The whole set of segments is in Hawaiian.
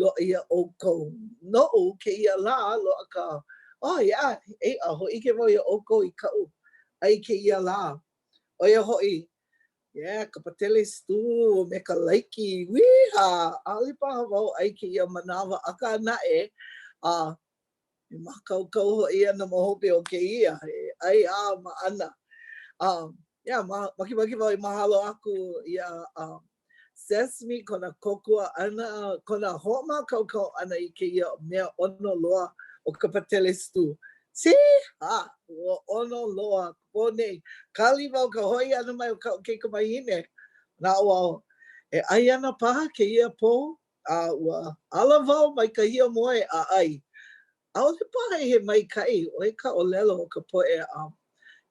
loaʻa iā ʻoukou. Noʻu kēia lā, loaʻa ka, oh yeah, ʻeiʻa, hōʻike wau iā ʻoukou i kaʻu ʻai kēia lā. ʻO ia hoʻi, yeah, ka patele stew me ka laiki, wīhā! ʻAʻole paha wau ʻai kēia manawa, akā naʻe, a e mākaukau hoʻi ana ma hope o kēia, e ʻai a maʻana. Um, yeah, ma, makemake wau e mahalo aku iā um, Sesame, kona kōkua ʻana, kona hoʻomākaukau ʻana i kēia mea ʻono loa ʻo ka patele stew. Sīhā! Ua ʻono loa ka pō nei. Kali wau ka hoʻi ʻana mai o kaʻu kaikamahine. Manaʻo wau, e ʻai ana paha kēia pō, a ua ala wau mai ka hiamoe a ʻai. ʻAʻole paha he maikaʻi, ʻo ia ka ʻōlelo o ka poʻe a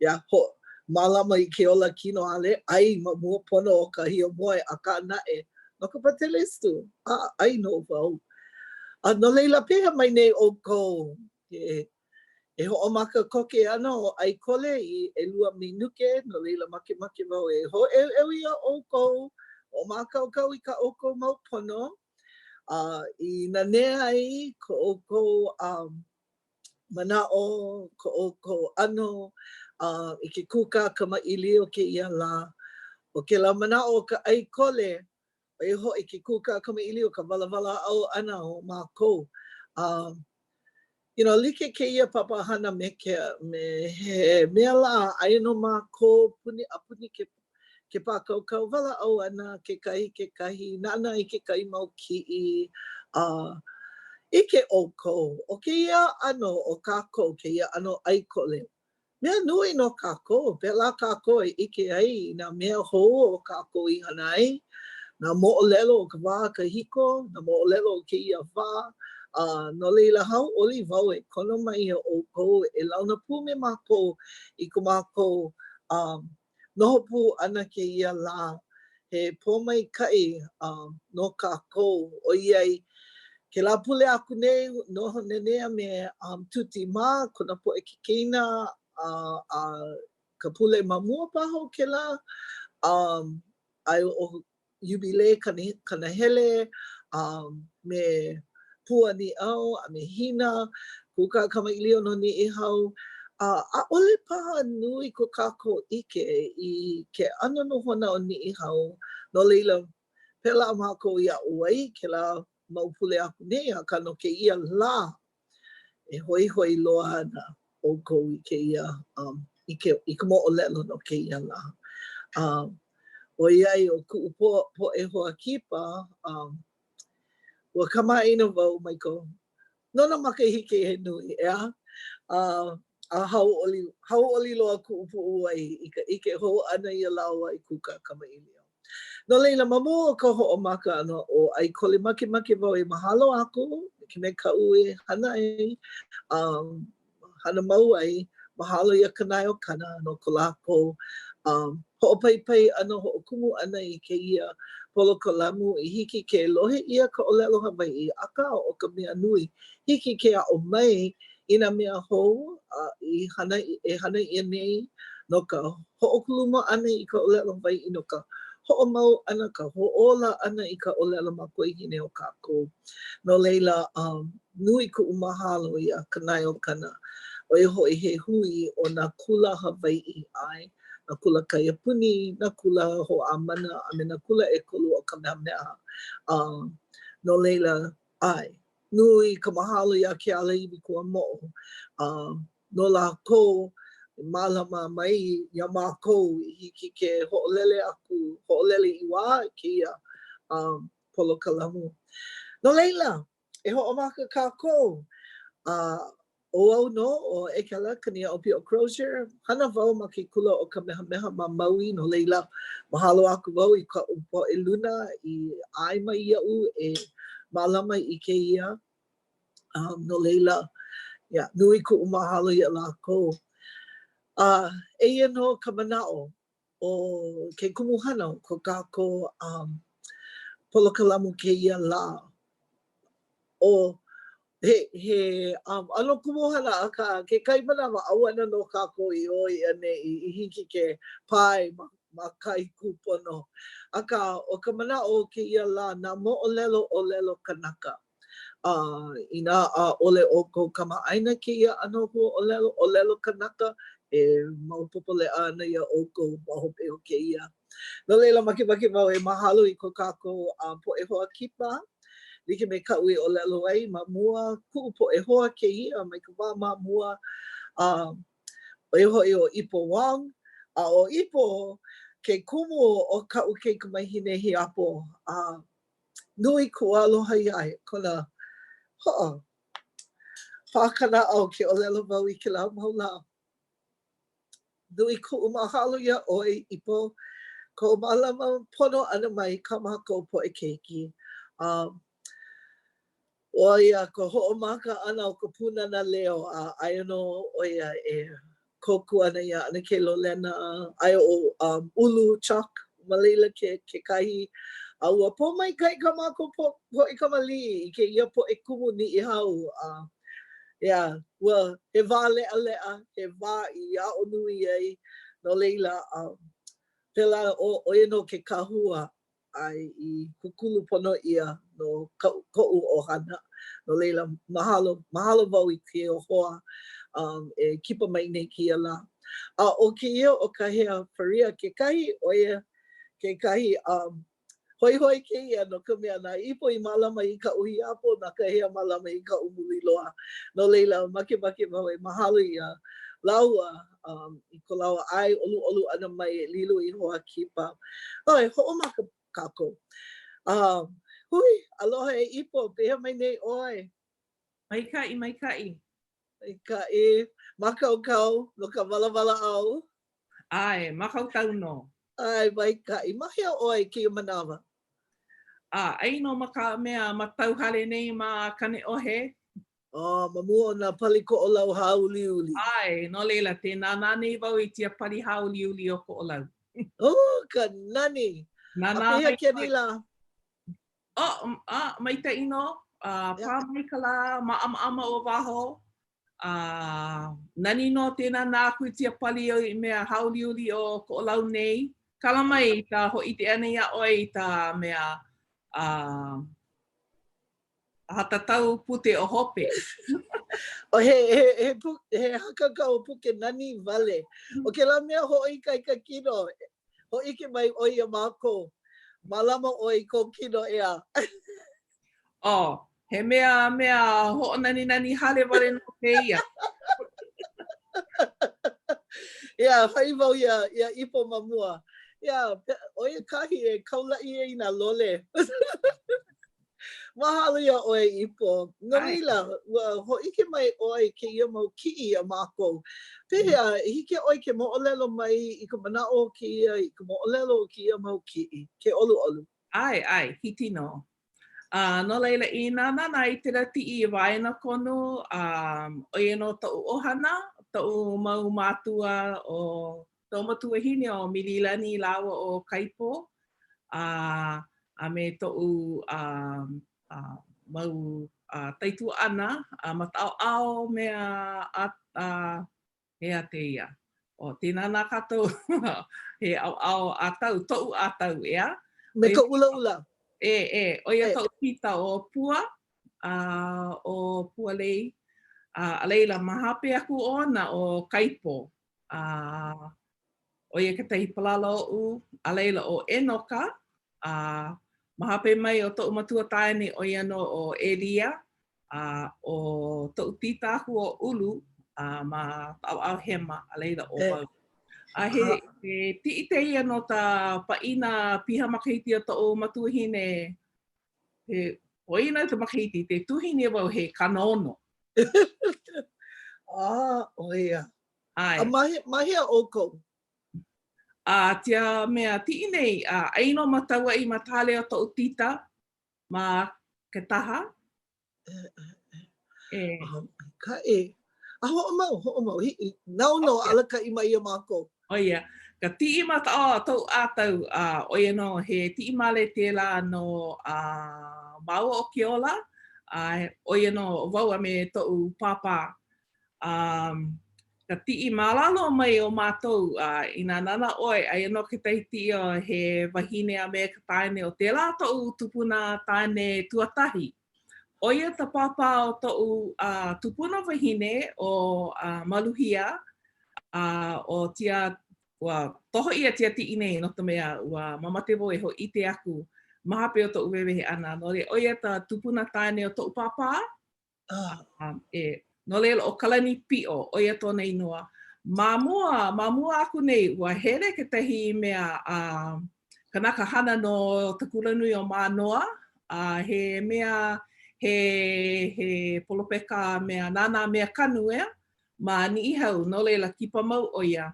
yeah, ho, mālama i ke ola kino ʻaʻole ʻai ma mua pono o ka hiamoe, akā naʻe, no ka patele stew, a ʻai nō wau. A no laila, pehea mai nei ʻoukou? E, e hoʻomaka koke ana ʻo ʻAikole i ʻelua minuke, no laila makemake wau e hōʻeuʻeu iā ʻoukou, hoʻomākaukau i kā ʻoukou mau pono, a i nanea ai ko ʻoukou um, manaʻo, ko ʻoukou ʻano, uh, i ke kūkā kamaʻilio kēia lā. ʻO kēlā manaʻo o ka ʻai kole, ʻo ia hoʻi ke kūkā kamaʻilio, ka walawalaʻau ʻana o mākou. Um, You know, like kēia papahana me ke, me he mea lā, aia nō mākou puni a puni ke, ke pākaukau walaʻau ana kekahi kekahi, nānā i kekahi mau kiʻi, a ʻike ʻoukou, ʻo kēia ʻano o kākou, kēia ʻano ʻai kole, Mea nui no kākou, pēlā kākou e ʻike ai i nā mea hou o kākou i hana ai, nā moʻolelo o ka wā kahiko, nā moʻolelo o kēia wā, a no laila hauʻoli wau e kono mai iā ʻoukou e launa pū me mākou i ko mākou um noho pū ʻana kēia lā. He pōmaikaʻi um no kākou, ʻoiai kēlā pule aku nei noho nenea me um Tuti mā, kona poʻe kekeina, a a ka pule ma mua paha o kēlā, um a ʻo Iubilē Kanahele, um me Pua Nīʻau a me Hina, kūkā kamaʻilio no Niʻihau, a ʻaʻole paha nui ko kākou ʻike i ke ʻano nohona o Niʻihau, no laila, pēlā mākou i aʻo ai kēlā mau pule aku nei, akā no kēia lā, e hoihoi loa ana ʻoukou i kēia, um, i ke, i ka moʻolelo no kēia lā. Um, ʻoiai ʻo kuʻu po, poʻe hoa kipa, um, ua kamaʻāina wau mai ko, no nā makahiki he nui, ʻeā? A, a hauʻoli, hauʻoli loa kuʻu puʻuwai i ka ʻike hou ʻana iā lāua i kūkā kamaʻilio. No laila, ma mua o ka hoʻomaka ʻana o ʻAikole, makemake wau e mahalo aku like me kaʻu e hana ai, um, hana mau ai, mahalo iā Kanaeokana no ko lākou um, hoʻopaipai ʻana, hoʻokumu ʻana i kēia polokalamu i hiki ke lohe ʻia ka ʻōlelo Hawaiʻi, akā ʻo ka mea nui, hiki ke aʻo mai i nā mea hou a i hana, e hana ʻia nei no ka hoʻokuluma ʻana i ka ʻōlelo Hawaiʻi, no ka hoʻomau ʻana, ka hoʻōla ʻana i ka ʻōlelo makuahine o kākou. No laila, um, nui kuʻu mahalo iā Kanaeokana, ʻo ia hoʻi he hui o nā kula Hawaiʻi, ʻae, nā kula kaiapuni, nā kula hoʻāmana, a me nā kula ʻekolu o Kamehameha. Um, no laila, ʻae, Nui ka mahalo iā Ke Ala Iwi Kuamoʻo a no lākou i mālama mai iā mākou i hiki ke hoʻolele aku, hoʻolele i wā i kēia um, polokalamu. No laila, e hoʻomaka kākou. A ʻo au nō, ʻo Ekela Kaniaʻōpio Crozier, hana wau ma ke kula ʻo Kamehameha ma Maui, no laila, mahalo aku wau i kaʻu poʻe luna i ʻae mai iaʻu e mālama i kēia, um, no laila, yeah, nui kuʻu mahalo iā lākou. A eia nō ka manaʻo o ke kumuhana o ko kākou um, polokalamu kēia lā, ʻo He, he um, ʻano kumuhana, akā, kekahi manawa, ʻauana nō kākou i ʻō i ʻaneʻi i hiki ke pae ma, ma kahi kūpono. Akā, ʻo ka manaʻo o kēia lā, nā moʻolelo ʻōlelo kanaka. A inā ʻaʻole ʻoukou kamaʻāina kēia ʻano huaʻōlelo, ʻōlelo kanaka, e maopopo leʻa ana iā ʻoukou ma hope o kēia. No laila, makemake wau e mahalo i ko kākou poʻe hoa kipa, like me kaʻu i ʻōlelo ai ma mua, kuʻu poʻe hoa kēia mai ka wā ma mua, a ʻo ia hoʻi ʻo Ipo Wong, a ʻo Ipo ke kumu o kaʻu kaikamahine hiapo, a nui kuʻu aloha iā ia, kona hoʻo pā ka naʻau ke ʻōlelo wau i kēlā mau lā. Nui kuʻu mahalo iā ʻoe, Ipo, kou mālama pono ʻana mai i kā mākou poʻe keiki. A ʻo ia ka hoʻomaka ʻana o ka Pūnana Leo, a aia nō ʻo ia e kōkua ana iā ʻAnakē Lolena, aia ʻo um, Ulu Chuck ma laila ke, kekahi. A ua pōmaikaʻi kā mākou po, poʻe kamaliʻi i kēia poʻe kumu Niʻihau. A, yeah, ua, he wā leʻaleʻa, he wā i aʻo nui ai, no laila, um, pēlā, ʻo, ʻo ia nō ke kahua a i kūkulu pono ʻia no kaʻu, koʻu ʻohana. No laila, mahalo, mahalo wau i kēia hoa um, e kipa mai nei kēia lā. A ʻo kēia ʻo Kahea Faria kekahi, ʻo ia kekahi um, hoihoi kēia no ka mea, na Ipo i mālama i kaʻu hiapo, na Kahea mālama i kaʻu muliloa. No laila, makemake wau e mahalo iā lāua um, i ko lāua ʻae ʻoluʻolu ʻana mai e lilo i hoa kipa. Oh, e hoʻomaka kākou. Um, hui, aloha e Ipo, pehea mai nei ʻoe? Maikaʻi, maikaʻi. Maikaʻi. Mākaukau no ka walawalaʻau? ʻAe, mākaukau nō. ʻAe, maikaʻi. Ma hea ʻoe i kēia manawa? A, aia nō ma ka mea ma Tauhale nei ma Kaneʻohe. Oh, ma mua o nā pali Koʻolau hāuliuli. ʻAe, no laila, te nānā nei wau i tia pali hāuliuli o Koʻolau. Oh, ka nani! Nānā A pehea ke anilā? Oh, a, maikaʻi nō. Uh, pā mai ka lā, māʻamaʻama o waho. A nani nō te nānā aku i tia pali o i mea hāuliuli o Koʻolau nei. Kala mai i ka hōʻike ʻana iā ʻoe i ta mea uh, Hatatau pute o hope. Oh, he, he, he, pu, he hakakau puke nani wale. ʻO kēlā mea hoʻoikaika kino, hōʻike mai ʻoe iā mākou, mālama ʻoe i kou kino, ʻeā. Oh, he mea, mea hoʻonaninani hale wale nō kēia. Yeah, haʻi wau iā, iā Ipo ma mua. Yeah, ʻo ia kahi e kaulaʻi ai nā lole. Mahalo iā ʻoe, Ipo. No laila, ua hōʻike mai ʻoe i kēia mau kiʻi iā mākou. Pehea, hiki iā ʻoe ke moʻolelo mai i ka manaʻo o kēia, i ka moʻolelo o kēia mau kiʻi, ke ʻoluʻolu? ʻAe, ʻae, hiki nō. A no laila, i nānā i tēlā tiʻi i waena konu, a ʻo ia nō toʻu ʻohana, toʻu mau mātua ʻo Toʻu matuahine ʻo Mililani lāua ʻo Kaipo, a a me toʻu a, a, mau a, taituaʻana a ma ka ʻaoʻao mea a, a, he aha tēia? ʻO te nānā kātou he ʻaoʻao ʻākau, toʻu ʻākau, ʻeā? Me ka ʻulaʻula. E, e, ʻo ia toʻu tita ʻo Pua, a ʻo Pualei, a, a laila ma hape aku ona ʻo Kaipo. A ʻo ia kekahi palala oʻu, a laila ʻo ʻEnoka, a ma hape mai o toʻu matua tāne ʻo ia nō ʻo ʻElia, a ʻo toʻu tita aku ʻo ʻUlu, a ma ka ʻaoʻao hema, a laila ʻo wau. A he, he tiʻi tēia no ka pāʻina piha makahiki o toʻu matuahine, he ʻoi ana ka makahiki, te tuhi nei wau he 60. Ah, ʻo ia. ʻAe. A ma, ma hea ʻoukou? A tia mea tiʻi nei, a ai nō ma Kauaʻi ma ka hale o toʻu tita ma Ketaha. E, e, e. E. Maikaʻi. A hoʻomau, hoʻomau. Nāu nō alakaʻi mai iā mākou. ʻO ia. Ka tiʻi ma ka, oh, toʻu ʻākau, a ʻo ia nō, he tiʻi male tēlā no a māua ʻo Keola, a ʻo ia nō ʻo wau a me toʻu pāpā. Um, ka tiʻi ma lalo mai o mākou, a inā nānā ʻoe, aia nō kekahi tiʻi o he wahine a me ka tāne o tēlā toʻu tupuna tāne tuatahi. ʻO ia ta pāpā o toʻu tupuna wahine ʻo Maluhia, a ʻo tia, ua toho ʻia tia tiʻi nei no ka mea ua mamate wau e hōʻike aku ma hape o toʻu wehewehe ʻana, no laila ʻo ia ta tupuna tāne o toʻu pāpā. E, no laila ʻo Kalanipiʻo, ʻo ia tona inoa. Ma mua, ma mua aku nei, ua hele kekahi mea a kanaka hana no ka kulanui o Mānoa, a he mea, he, he polopeka mea nānā mea kanu, ʻea, ma Niʻihau, no laila kipa mau ʻo ia.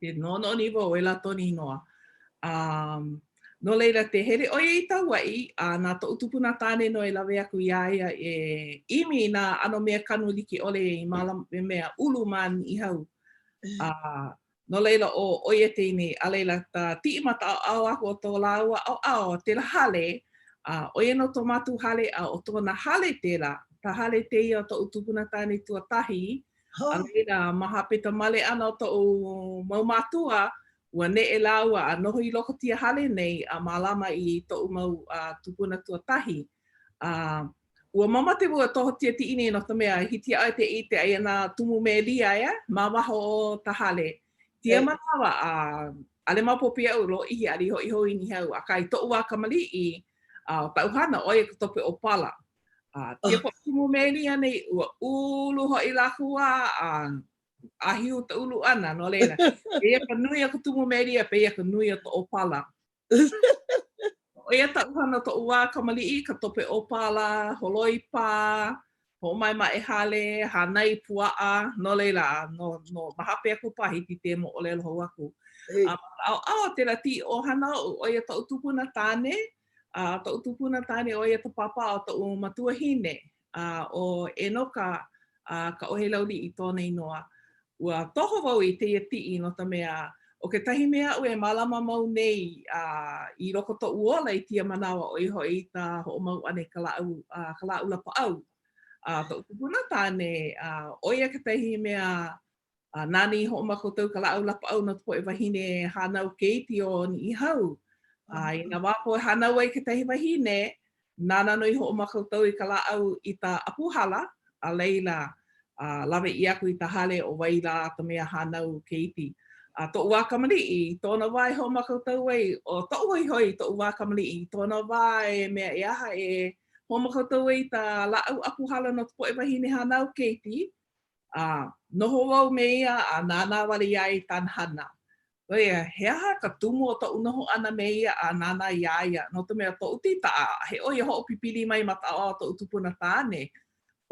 Ke noʻonoʻo nei wau, ʻo lā tona inoa. Um, no laila, te hele ʻo ia i Kauaʻi, a na toʻu tupuna tāne nō e lawe aku iā ia e ʻimi i nā ʻano mea kanu like ʻole i mālama, i mea ulu ma Niʻihau. A no laila, ʻo, ʻo ia tēnei, a laila, ta tiʻi ma ka ʻaoʻao aku o to lāua ʻaoʻao, tēlā hale, a ʻo ia nō to mātou hale, a ʻo tona hale tēlā, ka hale tēia o toʻu tupuna tāne tuatahi, A laila, ma hape ta male ʻana o toʻu mau mātua, ua neʻe lāua a noho i loko tia hale nei a mālama i toʻu mau tūpuna tuatahi. A ua mamate wau e toho tia tiʻi nei no ka mea, hiki iaʻoe te ʻike aia nā tumu mēlia ʻea ma waho o ka hale. Tia manawa, a ʻaʻole maopopo iaʻu lōʻihi ʻaʻole i hoʻi hou i Niʻihau, akā i toʻu wā kamaliʻi, a ʻo kaʻu hana, ʻo ia ka tope ʻōpala. A tia poʻe kumu mēlia nei, ua ulu hoʻi lākou a, a ʻāhiu ta ulu ʻana, no laila, pēia ka nui o ka tumu mēlia, pēia ka nui o ka ʻōpala. ʻO ia kaʻu hana toʻu wā kamaliʻi, ka tope ʻōpala, holoi pā, hoʻomaʻemaʻe hale, hānai puaʻa, no laila, no, no, ma hape aku paha hiki te moʻolelo hou aku. A ma ka ʻaoʻao o tēlā tiʻi ʻohana oʻu, ʻo ia toʻu tupuna tāne, A toʻu tupuna tāne ʻo ia ka pāpā o toʻu matuahine, a ʻo ʻEnoka a Kaʻohelaulii tona inoa. Ua toho wau i tēia tiʻi no ka mea, ʻo kekahi mea aʻu e mālama mau nei a i loko toʻu ola i kēia manawa ʻo ia hoʻi ka hoʻomau ʻana i ka lāʻau a ka lāʻau lapaʻau. A toʻu kupuna tāne, a ʻo ia kekahi mea A nāna i hoʻomākaukau ka lāʻau lapaʻau no ka poʻe wāhine hānau keiki o Niʻihau. A i nā wā pau e hānau ai kekahi wahine, nāna nō i hoʻomākaukau i ka lāʻau i ka ʻapu hala, a laila, a lawe ʻia aku i ka hale ʻo wai lā ka mea hānau keiki. A toʻu wā kamaliʻi, i tona wā e hoʻomākaukau ai, ʻo toʻu hoihoi i toʻu wā kamaliʻi, i tona wā e mea e aha e hoʻomākaukau ai i ka lāʻau ʻapu hala no ka poʻe wāhine hānau keiki, A noho wau me ia a nānā wale iā ia i kāna hana. ʻO ia, he aha ka tumu o toʻu noho ʻana me ia a nānā iā ia? No ka mea, toʻu tita, ʻaʻahe ʻo ia hoʻopipili mai ma ka ʻaoʻao o toʻu tupuna kāne.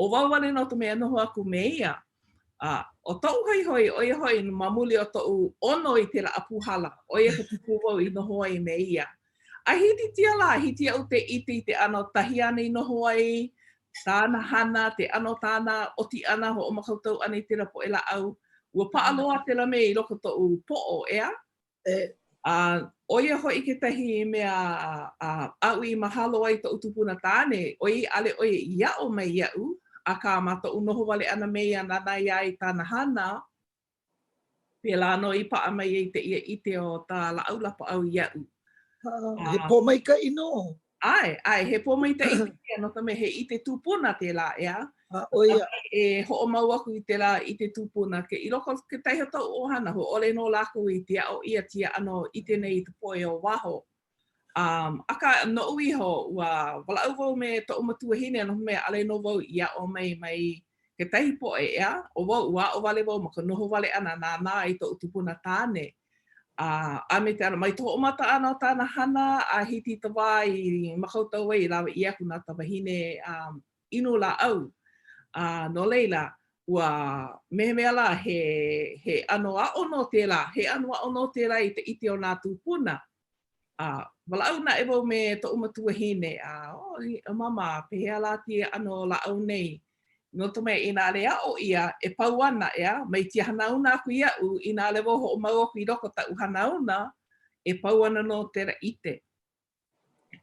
ʻO wau wale nō ka mea noho aku me ia. A ʻo toʻu hoihoi, ʻo ia hoʻi, ma muli o toʻu ʻono i kēlā ʻapu hala, ʻo ia ka tumu wau i noho ai me ia. A hiki tia lā, hiki iaʻu te ʻike i te ʻano kahi āna i noho ai, kāna hana, ke ʻano kāna ʻoki ʻana, hoʻomākaukau ʻana i kēlā poʻe lāʻau. Ua paʻa loa kēlā mea i loko toʻu poʻo, ʻeā? E. A ʻo ia hoʻi kekahi mea a, aʻu i mahalo ai toʻu tupuna tāne, ʻoiai ʻaʻole ʻo ia i aʻo mai iaʻu, akā ma toʻu noho wale ʻana me ia nānā iā ia i kāna hana, Pēlā nō i paʻa mai ai tēia ʻike o ka lāʻau lapaʻau iaʻu. He pōmaikaʻi nō. ʻAe, ʻae, he pōmaikaʻi kēia no ka mea he ʻike tūpuna kēlā, ʻeā? A, ʻo ia. E hoʻomau aku i kēlā ʻike tūpuna, ke i loko o kekahi o toʻu ʻohana, hōʻole nō lākou i ke aʻo ʻia kēia ʻano ʻike nei i ka poʻe o waho. Um, akā, noʻu iho, ua walaʻau wau me toʻu matuahine, no ka mea, ʻaʻole nō wau i aʻo mai mai kekahi poʻe, ʻeā? ʻO wau, ua aʻo wale wau ma ka noho wale ʻana nānā i toʻu tupuna tāne. A, a me ke ʻano, mai ka hoʻomaka ʻana o kāna hana a hiki i ka wā i mākaukau ai i lawe ʻia aku na ka wahine um, inu lāʻau. A, no laila, ua me he mea lā, he, he ʻano aʻo nō kēlā, he ʻano aʻo nō kēlā i ka ʻike o nā tūpuna. A, walaʻau naʻe wau me toʻu matuahine, a, oh, mama, pehea lā kēia ʻano lāʻau nei? No ka mea, inā ʻaʻole aʻo ʻia, e pau ana, ʻeā, mai kēia hanauna aku iaʻu, inā ʻaʻole wau hoʻomau aku i loko taʻu hanauna, e pau ana nō kēlā ʻike.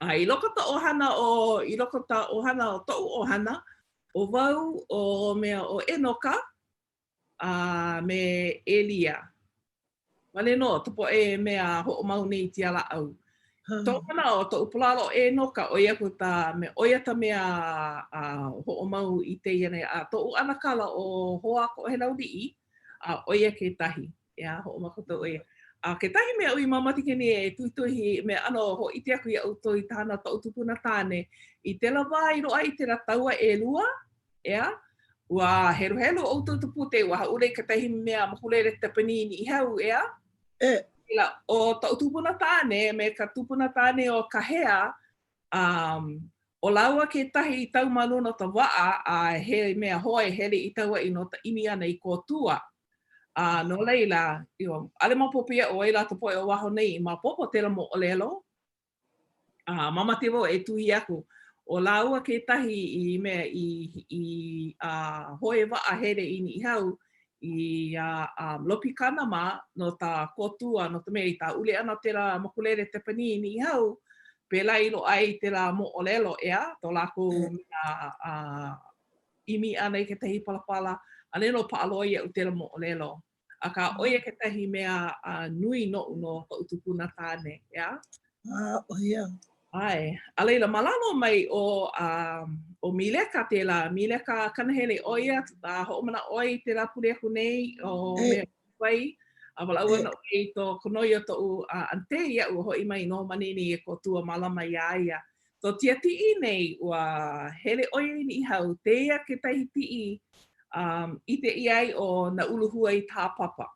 A i loko ta ʻohana o, i loko ta ʻohana o toʻu ʻohana, ʻo wau, ʻo mea ʻo ʻEnoka, a me ʻElia. Wale nō ka poʻe mea hoʻomau nei i kēia lāʻau. Toʻu manaʻo, toʻu palalo ʻEnoka, ʻo ia aku ta me, ʻo ia ta mea a hoʻomau i tēia nei, a toʻu ʻanakala ʻo Hoakoʻohelauliʻi, a ʻo ia kekahi, ʻeā, hoʻomākaukau ʻo ia. A kekahi mea aʻu i mamati ke nei e tuituhi me ʻano hōʻike aku iā ʻoukou i ka hana toʻu tupuna kāne, i tēlā wā i loaʻa i tēlā taua ʻelua, ʻeā, ua heluhelu ʻoukou i ka pute, ua hāʻule i kekahi mea mokulele Kepanī i Niʻihau, ʻeā? E. Laila, ʻo toʻu tupuna kāne me ka tupuna kāne o Kahea, um, ʻo lāua kekahi i kau ma luna o ka waʻa a he mea hoe hele i Kauaʻi no ka ʻimi ʻana i kōkua. A no laila, ʻaʻole maopopo iaʻu ai lā ka poʻe o waho nei i maopopo tēlā moʻolelo, A mamate wau e tuhi aku, ʻo lāua kekahi i mea i i a hoe waʻa hele i Niʻihau iā um, Lopikana mā no ka kōkua no ka mea i ka hāʻule ʻana o tēlā mokulele Kepanī i Niʻihau, pēlā i loaʻa ai tēlā moʻolelo, ʻeā, to lākou mea a ʻimi ʻana i kekahi palapala, ʻaʻole nō paʻa loa iaʻu tēlā moʻolelo. Akā, ʻo ia kekahi mea nui noʻu no koʻu kupuna kāne, ʻeā? A, ʻo ia. ʻAe. A laila, ma lalo mai o, ʻo Mileka tēlā, Mileka Kanahele, ʻo ia, a hoʻomanaʻo ʻoe i tēlā pule aku nei, ʻo mea wai, a walaʻau ana ʻoe i to ka noi o toʻu aunty iaʻu e hoʻi mai no Manini e kōkua mālama iā ia. So tia tiʻi nei, ua hele ʻo ia i Niʻihau, tēia kekahi tiʻi um, ʻike ʻia ai ʻo Na Uluhua i Tāpapa.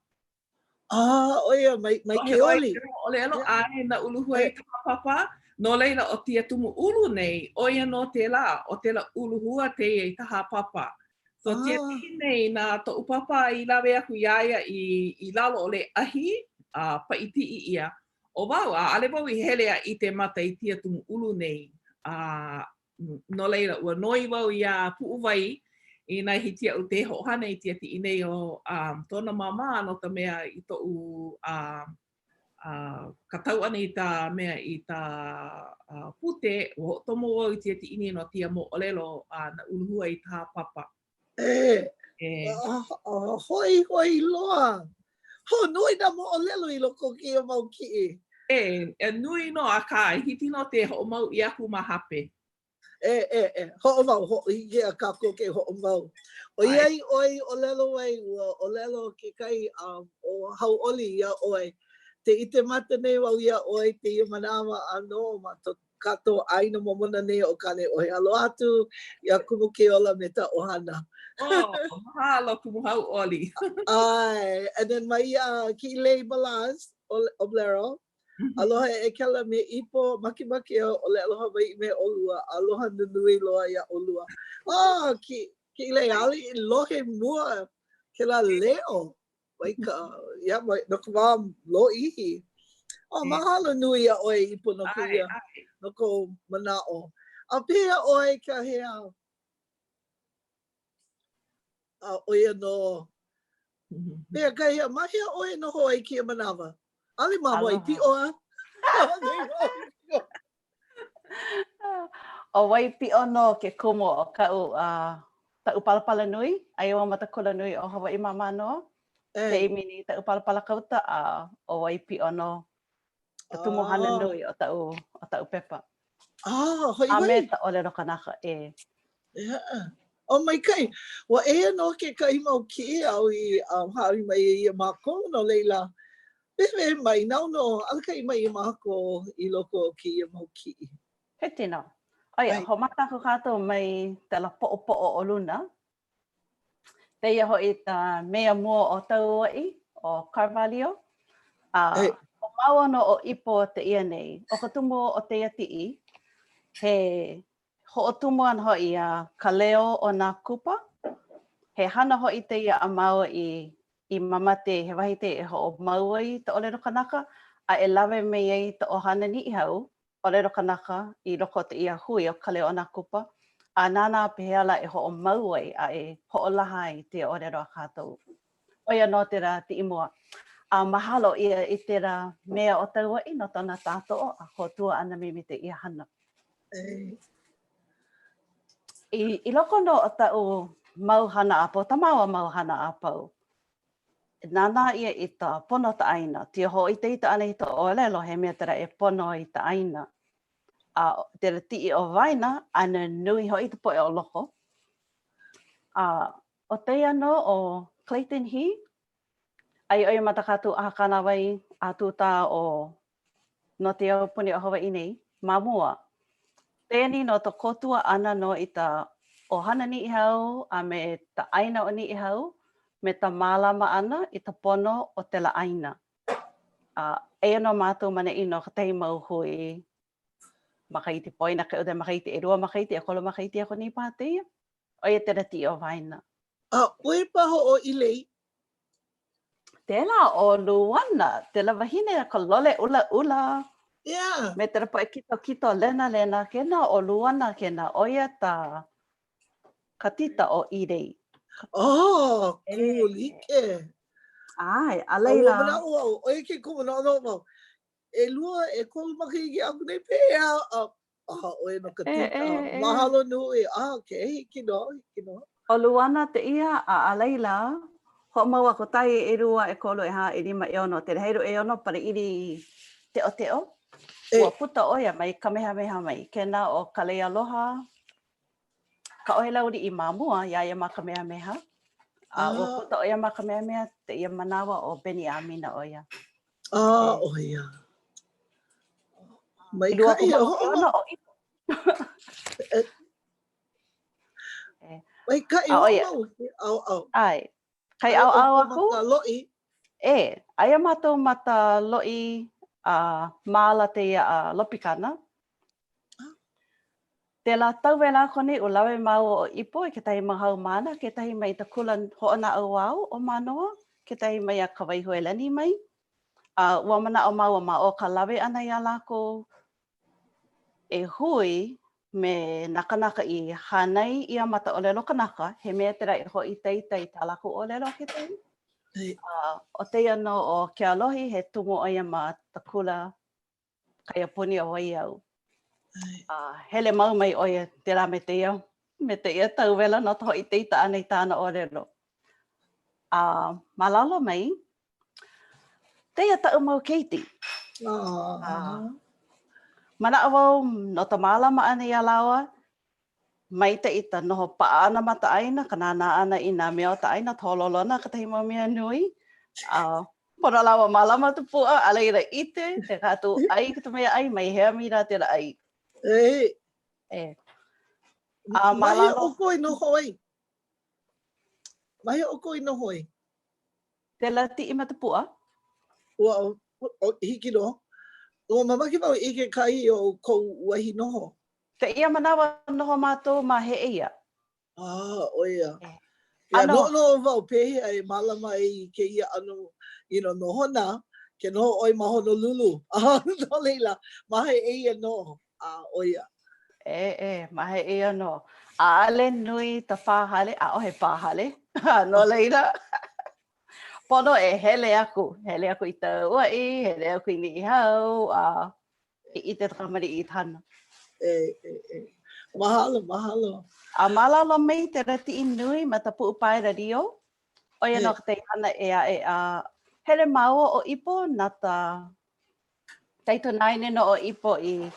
Ah, ʻo ia, mai, mai ke oli. ʻOlelo, ʻae, Na Uluhua i Tāpapa. No laila, ʻo tia tumu ʻulu nei, ʻo ia nō tēlā, ʻo tēlā uluhua tēia i Tāpapa. So ah. tia tiʻi nei, na toʻu papa i lawe aku iā ia i, i lalo o Lēʻahi, a paʻi tiʻi ʻia. ʻO wau, ʻaʻole wau i hele a ʻike maka i tia tumu ʻulu nei, a no laila, ua noi wau iā Puʻuwai inā hiki iaʻu ke hoʻohana i tia kiʻi nei o um, tona māmā no ka mea i toʻu uh, uh, kākau ʻana i ka mea i ka uh, pute, ua hoʻokomo wau i tia kiʻi nei no tia moʻolelo uh, na uluhua i Tāpapa. E, e. hoihoi loa. Ho, nui nā moʻolelo i loko o kēia mau kiʻi. E, e nui nō, akā, hiki nō ke hoʻomau ʻia aku ma hape. E, e, e, hoʻomau, ho, hiki iā kākou ke hoʻomau. ʻOiai ʻoe i ʻōlelo ai, ua ʻōlelo kekahi um, ʻo Hauʻoli iā ʻoe. Te ʻike maka nei wau iā ʻoe kēia manawa ʻānō ma to kākou ʻāina momona nei o Kāneʻohe. Aloha atu iā Kumu Keola me ka ʻohana. Oh, mahalo Kumu Hauʻoli. ʻAe, and then mai uh, Kiʻilei Balaz, Oblero. Mm-hmm. Aloha e Kela me Ipo, makemake au ʻōlelo Hawaiʻi me ʻolua. Aloha nunui loa iā ʻolua. Oh, ki, Kiʻilei, ʻaʻole i lohe mua kēlā leo. Mai ka, ia, mai, no ka wā lōʻihi. Oh, mahalo nui iā ʻoe Ipo no kēia, no kou manaʻo. A pehea ʻoe Kahea? A ʻo ia nō. Pehea Kahea, ma hea ʻoe noho ai kēia manawa? ʻAʻole ma Waipiʻo a? ʻO Waipiʻo nō ke kumu o kaʻu uh, taʻu palapala nui, aia wau ma ka kula nui o Hawaiʻi ma Mānoa. Ke ʻimi nei i taʻu palapala kauta, a ʻo Waipiʻo nō ka tumuhana ah. nui o taʻu, o taʻu pepa. Ah, hoihoi. A me ka ʻōlelo kanaka, e. Yeah. Oh, maikaʻi. Ua eia nō kekahi mau kiʻi āu i um, hāʻawi mai ai iā mākou, no laila, wehewehe mai, nāu nō, alakaʻi mai iā mākou i loko o kēia mau kiʻi. Hiki nō. ʻO ia, hoʻomaka aku kākou mai tēlā poʻopoʻo o luna. Tēia hoʻi ka meia mua o Kauaʻi, ʻo Carvalho. A ʻo māua nō ʻo Ipo tēia nei. ʻO ka tumu o tēia kiʻi, he hoʻotumu ʻana hoʻi iā Ka Leo o Nā Kupa. He hana hoʻi tēia a māua i i mamate he wahi tēia e hoʻomau ai i ka ʻōlelo kanaka a e lawe mai ai ka ʻohana Niʻihau ʻōlelo kanaka i loko o tēia hui o Ka Leo o Nā Kupa a nānā pehea lā e hoʻomau ai a e hoʻolaha ai tēia ʻōlelo a kākou. ʻO ia nō tēlā kiʻi mua. A mahalo ʻia i tēlā meia o Kauaʻi no kona kākoʻo a kōkua ʻana mai me tēia hana. I, i loko nō o taʻu mau hana a pau, tā māua mau hana a pau. Nānā ʻia i ta pono o ta ʻāina. Tēia hoʻoitaita ʻana i ta ʻōlelo, he mea tela e pono ai ta ʻāina. A tela tiʻi o waena, ʻano nui hoʻi ta poʻe o loko. A ʻo tēia nō ʻo Clayton Hee, aia ʻo ia ma ta kātou ʻaha kānāwai a tūtā o no te aupuni o Hawaiʻi nei, ma mua. Tēia nei no ta kōkua ʻana nō i ta ʻohana Niʻihau a me ta ʻāina o Niʻihau me ta mālama ʻana i ta pono o tela ʻāina. A eia nō mātou ma neʻi no kekahi mau hui makahiki poina ke ʻude makahiki, ʻelua makahiki, ʻekolu makahiki aku nei paha tēia. ʻO ia tela tiʻi o waena. A ʻoe paha ʻo ʻIlei? Tēlā ʻo Luana, tela wahine ka lole ʻulaʻula. Yeah. Me tela poʻe kitokito lenalena, kēnā ʻo Luana kēnā, ʻo ia ta ka tita o ʻIlei. Oh, kū like. ʻAe, a laila. A ua manaʻo au, ʻo ia ke kumu noʻonoʻo wau, ʻelua, ʻekolu makahiki aku nei, pehea, a Ah, ʻoe no ka tita. Mahalo nui. Ah, okay, hiki nō, hiki nō. ʻO Luana tēia, a a laila, hoʻomau aku tahi, ʻelua, ʻekolu, ʻehā, ʻelima, ʻeono, tela helu ʻeono, paleʻili teʻoteʻo. Ua puta ʻo ia mai Kamehameha mai. Kēnā ʻo Kaleialoha, Kaʻohelauli i ma mua iā ia ma Kamehameha. A ua puta ʻo ia ma Kamehameha, tēia manawa ʻo Beniamina ʻo ia. Ah, ʻo ia. Maikaʻi, hoʻomau. Maikaʻi, hoʻomau. ʻAoʻao. ʻAe. Kai ʻaoʻao aku. Ma ka loʻi. E, aia mātou ma ta loʻi a māla tēia a Lopikana. Tēlā tauwela aku nei ua lawe māua ʻo Ipo i kekahi mau haumāna, kekahi mai ta kula hoʻonaʻauao o Mānoa, kekahi mai a Kawaihuelani mai. A ua manaʻo māua ma o ka lawe ʻana iā lākou e hui me nā kanaka i hānai ʻia ma ta ʻōlelo kanaka, he mea tela e hoʻoitaita i tā lākou ʻōlelo kekahi. A ʻo tēia nō ʻo Kealohi, he tumu ʻo ia ma ta kula Kaiapuni o Waiau. A hele mau mai ʻo ia tēlā me tēia, me tēia tauwela no ka hoʻoitaita ʻana i tāna ʻōlelo. A ma lalo mai, tēia taʻu mau keiki. A manaʻo wau no ka mālama ʻana iā lāua, Maikaʻi ta noho paʻa ʻana ma ta ʻāina, ka nānā ʻana i nā mea o ta ʻāina, ka holoholona kekahi mau mea nui. A pono lāua mālama ta puaʻa, a laila ʻite he kātou ʻai ka mea ʻai, mai hea mai lā tela ʻai. E. E. A ma lalo. Ma hea ʻoukou i noho ai? Ma hea ʻoukou i noho ai? Tela tiʻi ma ta puaʻa. Ua, hiki nō. Ua mamake wau i ʻike kahi o kou wahi noho. Tēia manawa noho mātou ma Heʻeia. Ah, ʻo ia. Ia, noʻonoʻo wau pehea e mālama ai i kēia ʻano, you know, nohona, ke noho ʻoe ma Honolulu. No laila, ma Heʻeia nō, ah, ʻo ia. E, e, ma Heʻeia nō. ʻAʻole nui ta pā hale, ʻaʻohe pā hale. No laila, pono e hele aku, hele aku i Kauaʻi, hele aku i Niʻihau, a E ʻite ta kamaliʻi i hana. E, e, e. Mahalo, mahalo. A ma lalo mai tela tiʻi nui ma ta puʻu paera lio, ʻo ia nō kekahi hana ʻē aʻe a hele māua ʻo Ipo na ta kaikunāne nō ʻo Ipo i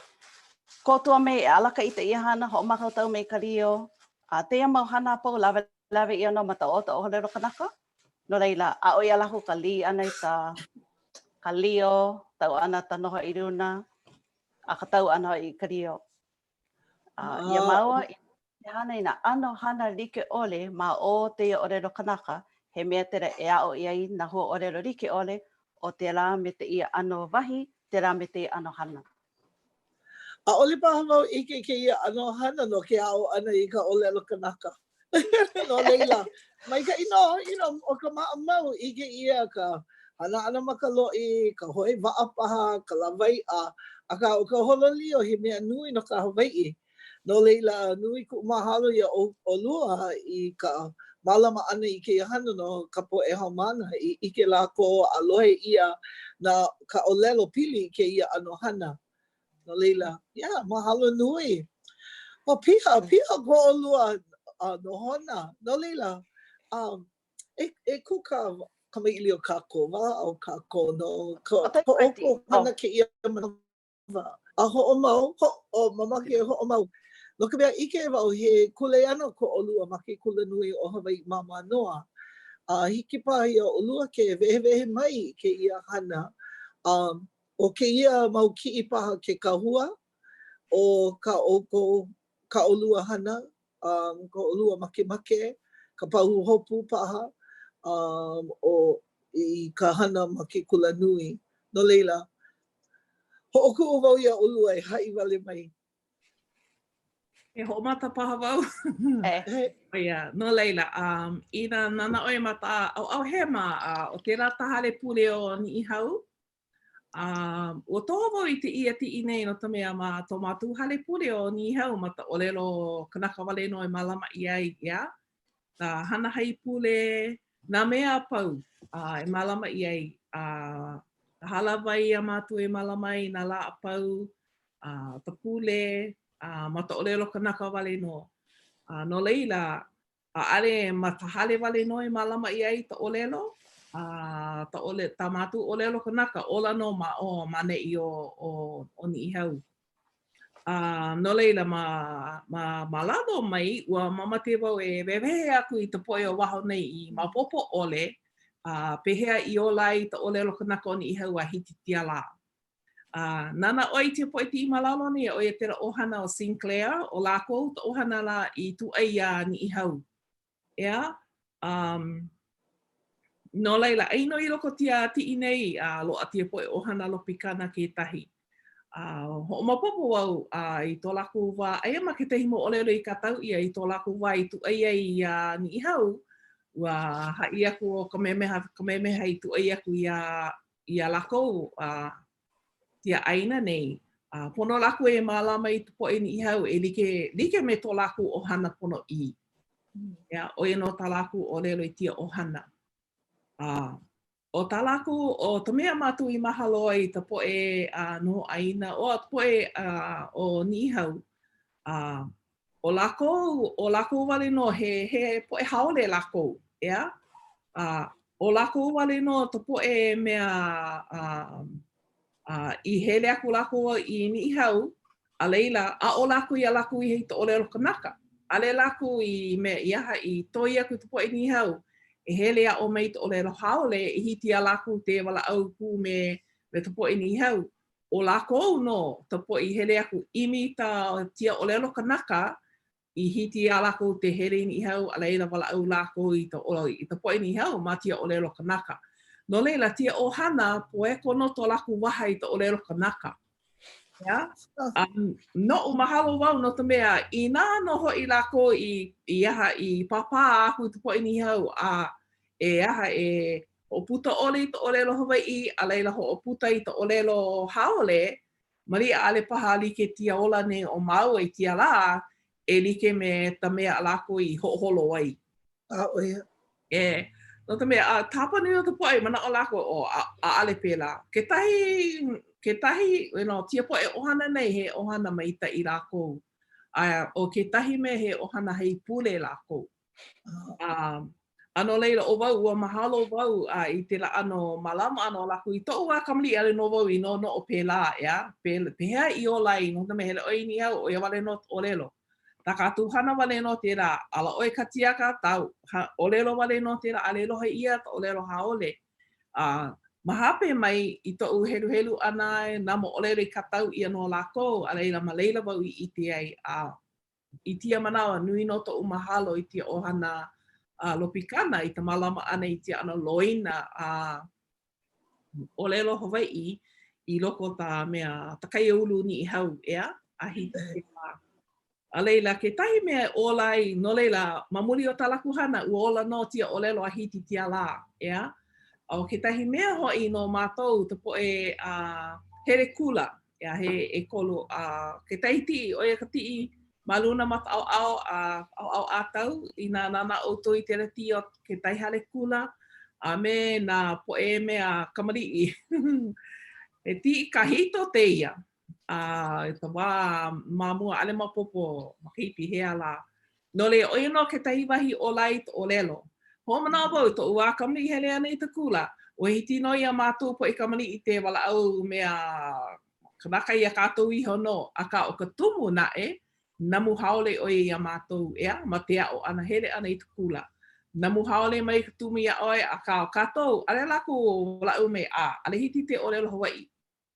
kōkua mai e alakaʻi i tēia hana, hoʻomākaukau mai ka lio, a tēia mau hana a pau lawelawe ʻia nō ma ta ota ʻōlelo kanaka. No laila, aʻo iā lākou ka lī ʻana i ka, ka lio, tau ʻana ta noho i luna, a ka tau ʻana hoʻi i ka lio. A iā māua i hana i nā ʻano hana like ʻole ma o tēia ʻōlelo kanaka, he mea tela e aʻo ʻia ai nā hua ʻōlelo like ʻole o tēlā me tēia ʻano wahi, tēlā me tēia ʻano hana. ʻAʻole paha wau ʻike i kēia ʻano hana no ke aʻo ʻana i ka ʻōlelo kanaka. No laila, maikaʻi nō, you know, ʻo ka maʻamau, ʻike ʻia ka hana ʻana ma ka loʻi, ka hoe waʻa paha, ka lawaiʻa, akā ʻo ka holo lio he mea nui no ka Hawaiʻi. No laila, nui kuʻu mahalo iā ʻolua i ka mālama ʻana i kēia hana no ka poʻe haumāna i ʻike lākou a lohe ʻia nā ka ʻōlelo pili i kēia ʻano hana. No laila, yeah, mahalo nui. O piha, piha ko ʻolua nohona. No laila, um, e, e kūkā. kamaʻilio kākou, walaʻau kākou no ka ʻoukou hana kēia manawa. A hoʻomau, ho, o, mamake e hoʻomau. No ka mea, ʻike wau he kuleana ko ʻolua ma ke Kulanui o Hawaiʻi ma Mānoa. A hiki paha iā ʻolua ke wehewehe mai i kēia hana. A ʻo kēia mau kiʻi paha ke kahua o kā ʻoukou, kā ʻolua hana, um, ko ʻolua makemake, ka pahuhopu paha, um, o i ka hana ma ke kulanui. No laila, hoʻokuʻu wau iā ʻolua e haʻi wale mai. E hoʻomaka paha wau. E. Ia, no laila, um, inā nānā ʻoe ma ka ʻaoʻao hema, uh, ʻo kēlā ka hale pule o Niʻihau, A ua toho wau i tēia tiʻi nei no ka mea ma to mākou hale pule o Niʻihau ma ka ʻōlelo kanaka wale nō e mālama ʻia ai, ʻeā? Ka hana haipule, nā mea a pau a e mālama ʻia ai. A ka hālāwai a mākou e mālama ai nā lā a pau, a ka pule, a ma ka ʻōlelo kanaka wale nō. A no laila, ʻAʻole ma ka hale wale nō e mālama ʻia ai ka ʻōlelo, a ka ʻōle, tā mākou ʻōlelo kanaka, ola nō ma ʻō, ma ʻaneʻi o, o, o Niʻihau. A no laila, ma, ma, ma lalo mai, ua mamake wau e wehewehe aku i ka poʻe o waho nei i maopopo ʻole, a pehea i ola ai ka ʻōlelo kanaka o Niʻihau a hiki kēia lā. A nānā ʻoe i tia poʻe tiʻi ma lalo nei, ʻo ia kēlā ʻohana o Sinclair, ʻo lākou ka ʻohana lā i tūʻai iā Niʻihau. ʻEā? Um, no laila, ai nō i loko tia tiʻi nei, a loaʻa tia poʻe ʻohana Lopikana kekahi. A hoʻomaopopo wau a i to lākou wā, aia ma kekahi moʻolelo i kākau ʻia i to lākou wā i tūʻai ai iā Niʻihau, ua haʻi aku ʻo Kamehameha, Kamehameha i tūʻai aku iā iā lākou a tia ʻāina nei, a pono lākou e mālama i ka poʻe Niʻihau e like, like me to lākou ʻohana ponoʻī. Yeah, ʻo ia nō tā lākou ʻōlelo i tia ʻohana. A ʻo tā lākou, ʻo ka mea mākou i mahalo ai i ka poʻe a noho ʻāina, ʻo ka poʻe a, o Niʻihau, a ʻo lākou, ʻo lākou wale nō, he, he poʻe haole lākou, ʻeā? A ʻo lākou wale nō ka poʻe mea a, a i hele aku lākou i Niʻihau, a laila, aʻo lākou iā lākou iho i ka ʻōlelo kanaka. ʻAʻole lākou i mea i aha i toi aku i ka poʻe Niʻihau e hele aʻo mai i ka ʻōlelo haole i hiki iā lākou ke walaʻau pū me, me ka poʻe Niʻihau. ʻO lākou nō ka poʻe i hele aku ʻimi i ka tia ʻōlelo kanaka i hiki iā lākou ke hele i Niʻihau, a laila walaʻau lākou i ka i ka poʻe Niʻihau ma tia ʻōlelo kanaka. No laila, tia ʻohana, poeko nō to lākou waha i ka ʻōlelo kanaka. ʻEā? A noʻu, mahalo wau no ka mea, inā nō hoʻi lākou i i aha i pāpā aku i ka poʻe Niʻihau a e aha e Hoʻopuka ʻole i ka ʻōlelo Hawaiʻi, a laila hoʻopuka i ka ʻōlelo haole, maliʻa ʻaʻole paha like tia ola nei o māua i tia lā, e like me ka mea a lākou i hoʻoholo ai. A ʻo ia. E, no ka mea, a ka hapa nui o ka poʻe, manaʻo lākou, oh, a, ʻaʻole pēlā. Kekahi, kekahi, you know, tia poʻe ʻohana nei, he ʻohana maikaʻi lākou. A ʻo kekahi mea, he ʻohana haipule lākou. A, a no laila, ʻo wau, ua mahalo wau a i kēlā ʻano mālama ʻana o lākou. I toʻu wā kamaliʻi ʻaʻole nō wau i noʻonoʻo pēlā, ʻeā, pehea i ola ai, no ka mea, hele ʻoe i Niʻihau, ʻo ia wale nō ka ʻōlelo. Tā kākou hana wale nō kēlā, ala ʻoe ka tiaka, tāu ʻōlelo wale nō kēlā, ʻaʻole lohe ʻia ka ʻōlelo haole. A ma hape mai i toʻu heluhelu ʻana nā moʻolelo i kākau ʻia no lākou, a laila ma laila wau i ʻike ai, a I tia manawa, nui nō toʻu mahalo i tia ʻohana a Lopikana i ka mālama ʻana i tia ʻano loina a ʻōlelo Hawaiʻi i loko o ka mea, ka kaiāulu Niʻihau, ʻeā? A hiki kēlā. A laila, kekahi mea e ola ai, no laila, ma muli o tā lākou hana, ua ola nō tia ʻōlelo a hiki tia lā, ʻeā? A ʻo kekahi mea hoʻi no mākou, ka poʻe a hele kula, ʻEā, he ʻekolu, a kekahi tiʻi, ʻo ia ka tiʻi ma luna ma ka ʻaoʻao, a ʻaoʻao ʻākau, inā nānā ʻoukou i kēlā tiʻi o kekahi hale kula, a me nā poʻe mea kamaliʻi. He tiʻi kahiko kēia, a i ka wā ma mua, ʻaʻole maopopo makahiki hea lā. No laila, ʻo ia nō kekahi wahi ola ai ka ʻōlelo. Hoʻomanaʻo wau i toʻu wā kamaliʻi hele ana i ta kula, ua hiki nō iā mātou poʻe kamaliʻi te walaʻau mea kanaka iā kātou iho nō, akā ʻo ka tumu naʻe, namu haole ʻo ia iā mātou, ʻeā, ma te aʻo ʻana, hele ʻana i ta kula. Namu haole mai ka tumu iā ʻoe, akā ʻo kātou, ʻaʻole lākou walaʻau mai, a ʻaʻole hiki te ʻōlelo Hawaiʻi.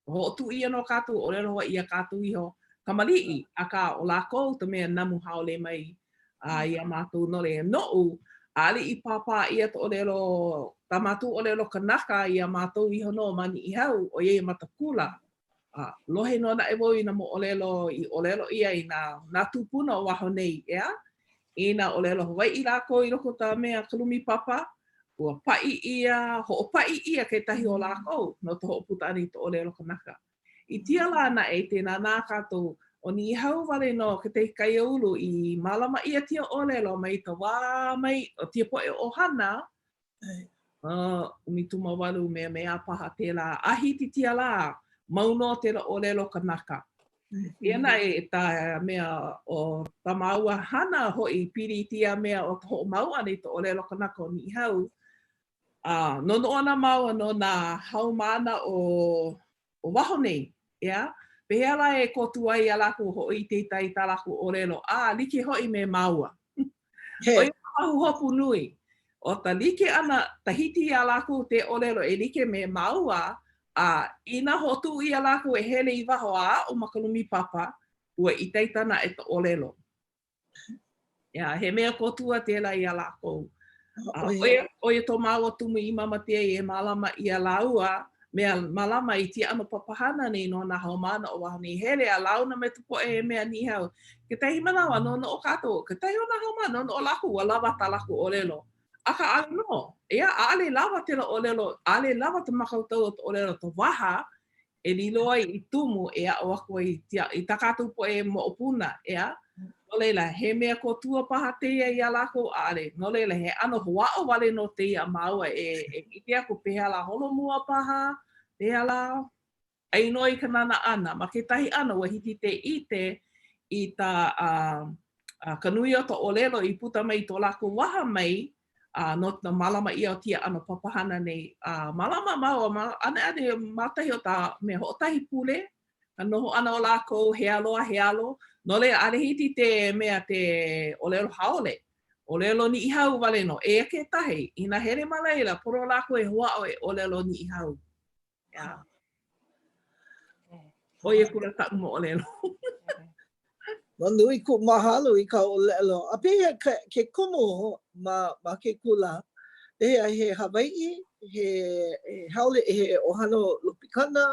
Hoʻotuʻu ʻia nō kātou ʻōlelo Hawaiʻi iā kātou iho kamaliʻi, akā ʻo lākou ka mea namu haole mai a iā mākou no laila noʻu, ʻaʻole i pāpā ʻia ka ʻōlelo, tā mātou ʻōlelo kanaka iā mātou iho nō ma Niʻihau, ʻoiai ma ta kula. A lohe nō naʻe wau i nā moʻolelo i ʻōlelo ʻia i nā, nā tūpuna o waho nei, ʻeā? Inā ʻōlelo Hawaiʻi lākou i loko o ka mea ka lumi papa, ua paʻi ʻia, hoʻopaʻi ʻia kekahi o lākou no ka hoʻopuka ʻana i ka ʻōlelo kanaka. I tia lā naʻe, te nānā kātou, ʻo Niʻihau wale nō kekahi kaiāulu i mālama ʻia tia ʻōlelo mai ka wā mai o tia poʻe ʻohana, 18 mea mea paha tēlā, a hiki tia lā, mau nō tēlā ʻōlelo kanaka. Eia naʻe ta mea o tā māua hana hoʻi pili i tia mea o ka hoʻomau ʻana i ka ʻōlelo kanaka o Niʻihau, a noʻonoʻo ana māua no nā haumāna o o waho nei, ʻeā? Pehea lā e kōkua ai iā lākou hoʻoitaita i tā lākou ʻōlelo, a like hoʻi me māua? ʻO ia ka pahuhopu nui, ʻo ka like ʻana, ka hiki iā lākou te ʻōlelo e like me māua, a inā hoʻotuʻu ʻia lākou e hele i waho a aʻo ma ka lumi papa, ua itaita naʻe ka ʻōlelo. ʻEā, he mea kōkua tēlā iā lākou. A ʻo ia, ʻo ia tō māua tumu i mamate ai e mālama ʻia lāua, mea mālama i tia ʻano papahana nei no nā haumāna o waho nei. Hele a launa me ka poʻe mea Niʻihau. Kekahi manawa, noʻonoʻo kākou, kekahi o nā haumāna, noʻonoʻo lākou ua lawa tā lākou ʻōlelo. Akā ʻaʻole nō. ʻEā, ʻaʻole lawa tēlā ʻōlelo, ʻaʻole lawa ka mākaukau o ka ʻōlelo ka waha e lilo ai i tumu e aʻo aku ai i tā kātou poʻe moʻopuna, ʻeā? No laila, he mea kōkua paha tēia iā lākou? ʻAʻole. No laila, he ʻano hoʻāʻo wale nō tēia a māua e ʻike aku pehea lā holomua paha, pehea lā ʻai nō i ka nānā ʻana. Ma kekahi ʻano, ua hiki te ʻike i tā ka nui o ka ʻōlelo i puka mai i ko lākou waha mai, a no ka mālama ʻia o kēia ʻano papahana nei. A mālama māua ma ʻaneʻane ma kahi o ka mea hoʻokahi pule ka noho ʻana o lākou he alo a he alo, no laila ʻaʻole hiki te mea te ʻōlelo haole, ʻōlelo Niʻihau wale nō. Eia kekahi, inā hele ma laila, pono lākou e hoʻāʻo e ʻōlelo Niʻihau. Yeah. ʻO ia kula kaʻu moʻolelo. Ua nui kuʻu mahalo i ka ʻōlelo. A pehea ke, ke kumu ma, ma ke kula? Pehea he Hawaiʻi, he, he haole, he ʻohana Lopikana,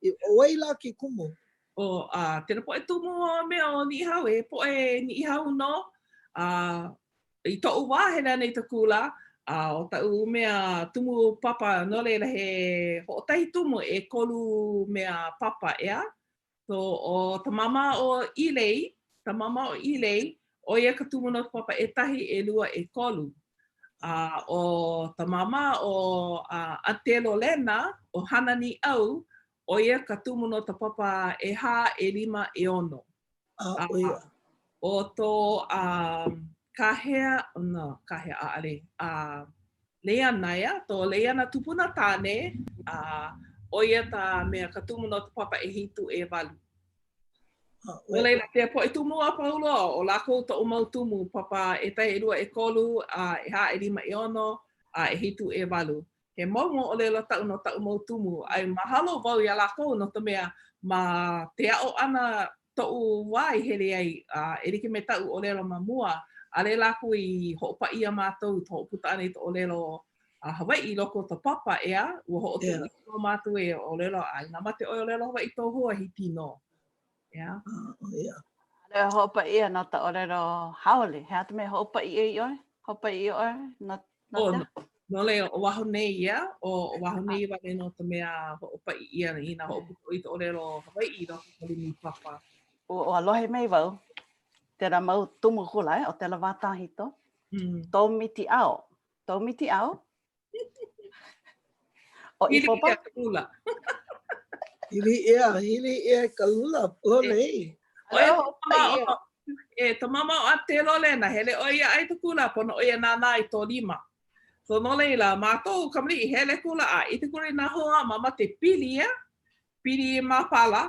ʻo wai lā ke kumu? ʻO uh, tēlā poʻe tumu o mea o Niʻihau, he poʻe Niʻihau nō. A I toʻu wā hele ana i ta kula, a ʻo taʻu mea tumu papa, no laila he hoʻokahi tumu ʻekolu mea papa, ʻeā? So, ʻo ta māmā o ʻĪlei, ta māmā o ʻĪlei, ʻo ia ka tumu no ka papa ʻekahi, ʻelua, ʻekolu. A ʻo ta māmā o Aunty Lolena, ʻo Hana Nīʻau, ʻo ia ka tumu no ka papa ʻehā, ʻelima, ʻeono. A ʻo ia. ʻO tō kahea, no, kahea, ʻaʻale, a Leiana, ʻeā, tō Leiana tupuna tāne, a ʻo ia ka mea, ka tumu no ka papa ʻehiku, ʻewalu. No laila, kēia poʻe tumu a pau loa, ʻo lākou toʻu mau tumu, papa ʻekahi, ʻelua, ʻekolu, a ʻehā, ʻelima, ʻeono, a ʻehiku, ʻewalu. He mau moʻolelo taʻu no taʻu mau tumu, a e mahalo wau iā lākou no ka mea, ma te aʻo ʻana toʻu wā i hele ai, a e like me taʻu ʻōlelo ma mua, ʻaʻole lākou i hoʻopaʻi iā mātou i ka hoʻopuka ʻana i ka ʻōlelo a Hawaiʻi i loko o ka papa, ʻeā, ua hoʻotuʻu ʻia nō mātou e ʻōlelo, a inā mate ʻoe ʻōlelo Hawaiʻi tō hua, hiki nō. ʻEā? ʻAʻole hoʻopaʻi ʻia no ka ʻōlelo haole. He aha ka mea hoʻopaʻi ʻia i ʻoe? Hoʻopaʻi ʻia ʻoe no No te aha? No laila, ʻo waho nei ia, ʻo waho nei wale nō ka mea hoʻopaʻi ʻia inā hoʻopuka i ka ʻōlelo Hawaiʻi i loko o ka lumi papa. Ua lohe mai wau, tēlā mau tumu kula e, o tēlā wā kahiko, mm. Tomitiʻao. Tomitiʻao? ʻO Ipopa? Lula. Hili ʻia, hili ʻia ka lula, pololei. ʻO E, ta māmā o Aunty Lolena, hele ʻoe ia ʻae i ka kula, pono ʻoe e nānā i tō lima. So no laila, mākou kamaliʻi hele kula a i te kula i nā hoa mama te pili ia, pili i māpala,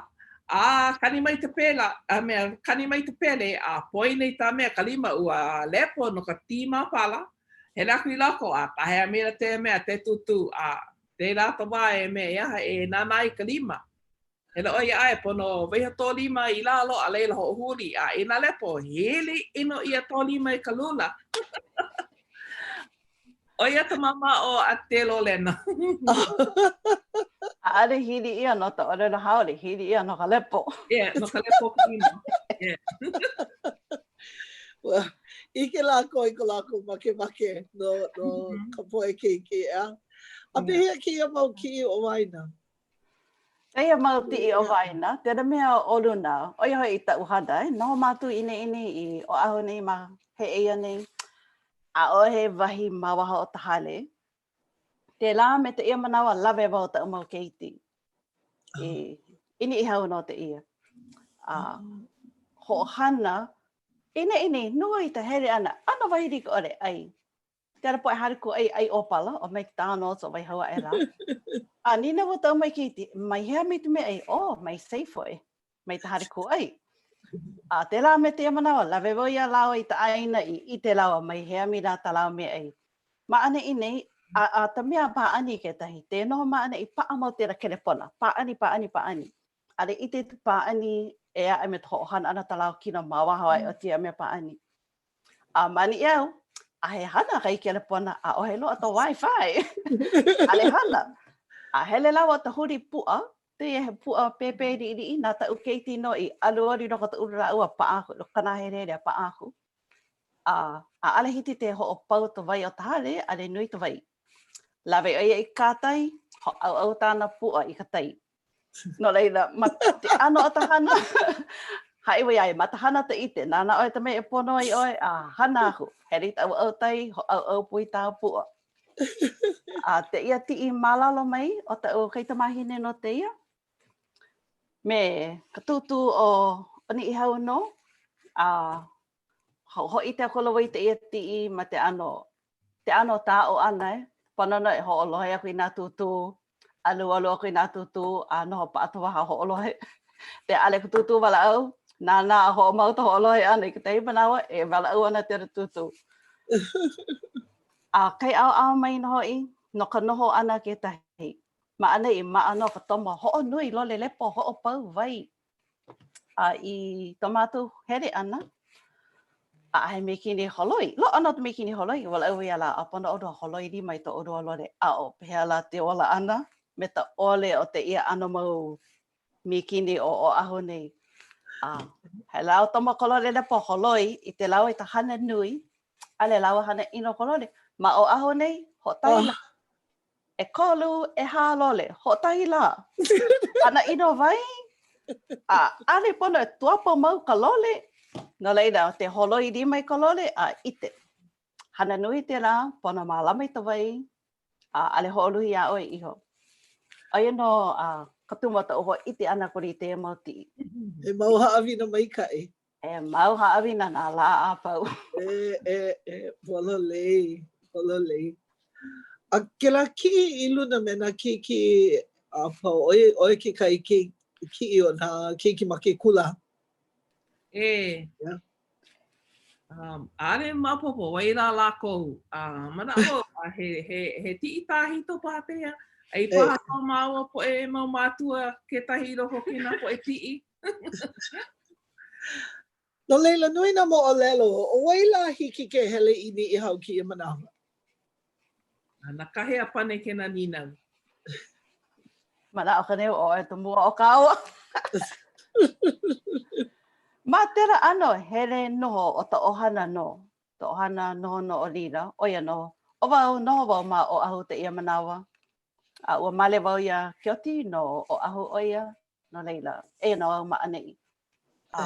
a kani mai te pela, a mea, kani mai te pele, a poina i ta mea ka lima ua lepo no ka tī māpala, hele aku i loko, a kahea maila te mea te tūtū, a tēlā ta wā e mea e aha e nānā i ka lima. Hele ʻoe ia ʻae, pono waiho tō lima i lalo a laila hoʻohuli, a inā lepo, hili ʻino ʻia tō lima e ka lula. ʻO ia ka mamao a te Lolena. ʻAʻole hili ʻia no ka ʻōlelo haole, hili ʻia no ka lepo. Yeah, no ka lepo ka lima. Yeah. Ua ʻike lākou i ko lākou makemake no, no mm -hmm. ka poʻe keiki, ʻeā? A pehea kēia mau kiʻi o waena? Kēia mau kiʻi o waena, tēlā mea o luna, ʻo ia hoʻi taʻu hana, e noho mātou i ʻaneʻi nei i Oʻahu nei ma Heʻeia nei, ʻaʻohe wahi ma waho o ka hale. Tēlā me tēia manawa lawe wau taʻu mau keiki i, i Niʻihau nō tēia. A hoʻohana i ʻaneʻi nei, nui ka hele ʻana, ʻano wahi like ʻole, ʻai. Tēlā poʻe hale kūʻai ʻai ʻōpala, ʻo McDonald's, ʻo Waihou aʻe la. A nīnau wau taʻu mau keiki, mai hea mai ka meaʻai? Oh, mai Safeway, mai ka hale kūʻai. A tēlā me tēia manawa, lawe wau iā lāua i ka ʻāina i ʻike lāua mai hea mai lā tā lāua meaʻai. Ma ʻaneʻi nei, a, a ka mea pāʻani kekahi, te noho ma ʻaneʻi, paʻa mau tēlā kelepona, pāʻani, pāʻani, pāʻani. ʻAʻole ʻike i ka pāʻani ʻē aʻe me ka hoʻohana ʻana tā lāua kino ma waho aʻe o tēia mea pāʻani. A ma Niʻihau, a he hana kahi kelepona, ʻaʻohe loaʻa ka Wi-Fi. ʻAʻole hana. A hele lāua ta huli puʻa, tēia he puʻa pēpē liʻiliʻi, na taʻu keiki nō i alualu no ka ululāʻau a paʻa aku, no ka nāhelehele a paʻa aku. A ʻaʻole hiki te hoʻopau ka wai o ka hale, ʻaʻole nui ka wai. Lawe ʻo ia i ka tai, hoʻāuʻau tāna puʻa i ka tai. No laila, ma ke ʻano o ka hana, haʻi wau iā ia, ma ka hana ta ʻike, nānā ʻoe ka mea e pono ai ʻoe, a hana aku. Hele i ka ʻauʻau tai, hoʻāuʻau pū i tāu puʻa. A tēia kiʻi ma lalo mai o taʻu kaikamahine nō tēia, me ka tūtū o Niʻihau nō, a hōʻike akula wau i tēia kiʻi ma ke ʻano ke ʻano ta aʻo ʻana e, pono nō e hoʻolohe aku i nā tūtū, alualu aku i nā tūtū, a noho paʻa ta waha hoʻolohe. Te ʻaʻole ka tūtū walaʻau, nānā a hoʻomau ta hoʻolohe ʻana i kekahi manawa, e walaʻau ana tēlā tūtū. A kai ʻaoʻao mai nō hoʻi, no ka noho ʻana kekahi. Ma ʻaneʻi, maʻa nō ka toma hoʻonui lole lepo, hoʻopau wai. A i ka mātou hele ʻana, ʻaʻahe mīkini holoi. Loaʻa nō ka mīkini holoi, walaʻau ia lā, a pono ʻolua holoi lima i to ʻolua lole. A ʻo pehea lā te ola ʻana me ka ʻole o tēia ʻano mau mīkini o Oʻahu nei. A he lāua toma ka lole lepo holoi i te lāua i ka hana nui, ʻaʻole lāua hana ʻino ka lole. Ma Oʻahu nei, hoʻokahi lā. ʻekolu, ʻehā lole, hoʻokahi lā. Hana ʻino wai, a ʻaʻole pono e tuapo mau ka lole. No laila, te holoi lima i ka lole a ʻike. Hana nui tēlā, pono mālama i ka wai, a ʻaʻole hoʻoluhi iā ʻoe iho. ʻO ia nō a ka tumu o taʻu hōʻike ʻana aku i tēia mau kiʻi. He mau haʻawina maikaʻi. He mau haʻawina nā lā a pau. E, e, e, pololei, pololei. A kēlā kiʻi i luna me nā keiki a pau, ʻo ia, ʻo ia kekahi kiʻi o nā keiki ma ke kula. E. Yeah. Um, ʻaʻole maopopo, wai lā lākou. Uh, manaʻo, uh, he, he, he tiʻi tāhito paha tēia. Ai paha ko māua poʻe mau mātua kekahi i loko o kēnā poʻe tiʻi. No laila, nui nā moʻolelo, ʻo wai lā hiki ke hele i Niʻihau kēia manawa? A na Kahea pane kēnā nīnau. Manaʻo ka neu ʻoe ka mua o kāua. Ma tēlā ʻano hele noho o ka ʻohana nō, ka ʻohana noho nō o laila, ʻo ia nō, ʻo wau, noho wau ma Oʻahu tēia manawa. A ua male wau iā Keoti no Oʻahu ʻo ia, No laila, eia nō au ma ʻaneʻi. A,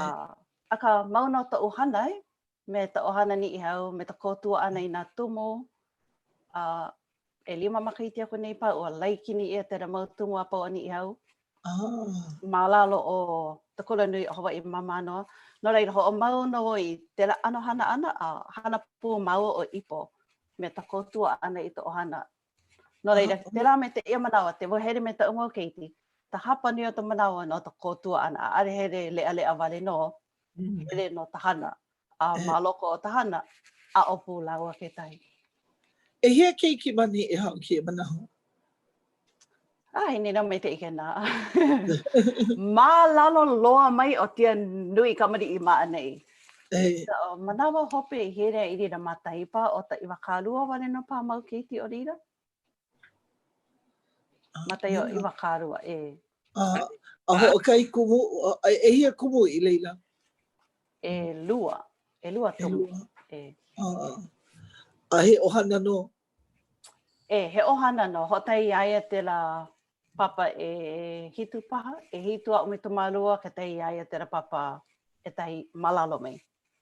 akā, mau nō taʻu hana e, me ka ʻohana Niʻihau, me ka kōkua ʻana i nā tumu. A, ʻelima makahiki aku nei paha, ua laikini ʻia tēlā mau tumu a pau o Niʻihau. Ah. Ma lalo o ka Kulanui o Hawaiʻi ma Mānoa. No laila, hoʻomau nō i tēlā ʻano hana ʻana, a hana pū māua ʻo Ipo. me ta kōkua ʻana i ta ʻohana. No laila, tēlā me tēia manawa, te wau hele me taʻu mau keiki, ta hapa nui o ta manawa no ta kōkua ʻana, ʻaʻole hele leʻaleʻa wale nō, hele no ta hana. A ma loko o ta hana, aʻo pū lāua kekahi. ʻEhia keiki ma Niʻihau kēia manawa? A he nīnau maikaʻi kēnā. Ma lalo loa mai o tia nui kamaliʻi ma ʻaneʻi. E. So, manawa hope i hele ai i laila ma Taipa, ʻo ta 20 wale nō paha mau keiki o laila. Ma tai o 20, e. A, a hoʻokahi kumu, ʻehia kumu i laila? ʻElua. ʻElua kumu. ʻElua. E. A, a he ʻohana nō? E, he ʻohana nō. Hoʻokahi iā ia tēlā papa ʻehitu paha, ʻehitu a ʻumikūmālua, kekahi iā ia tēlā papa ʻekahi ma lalo mai,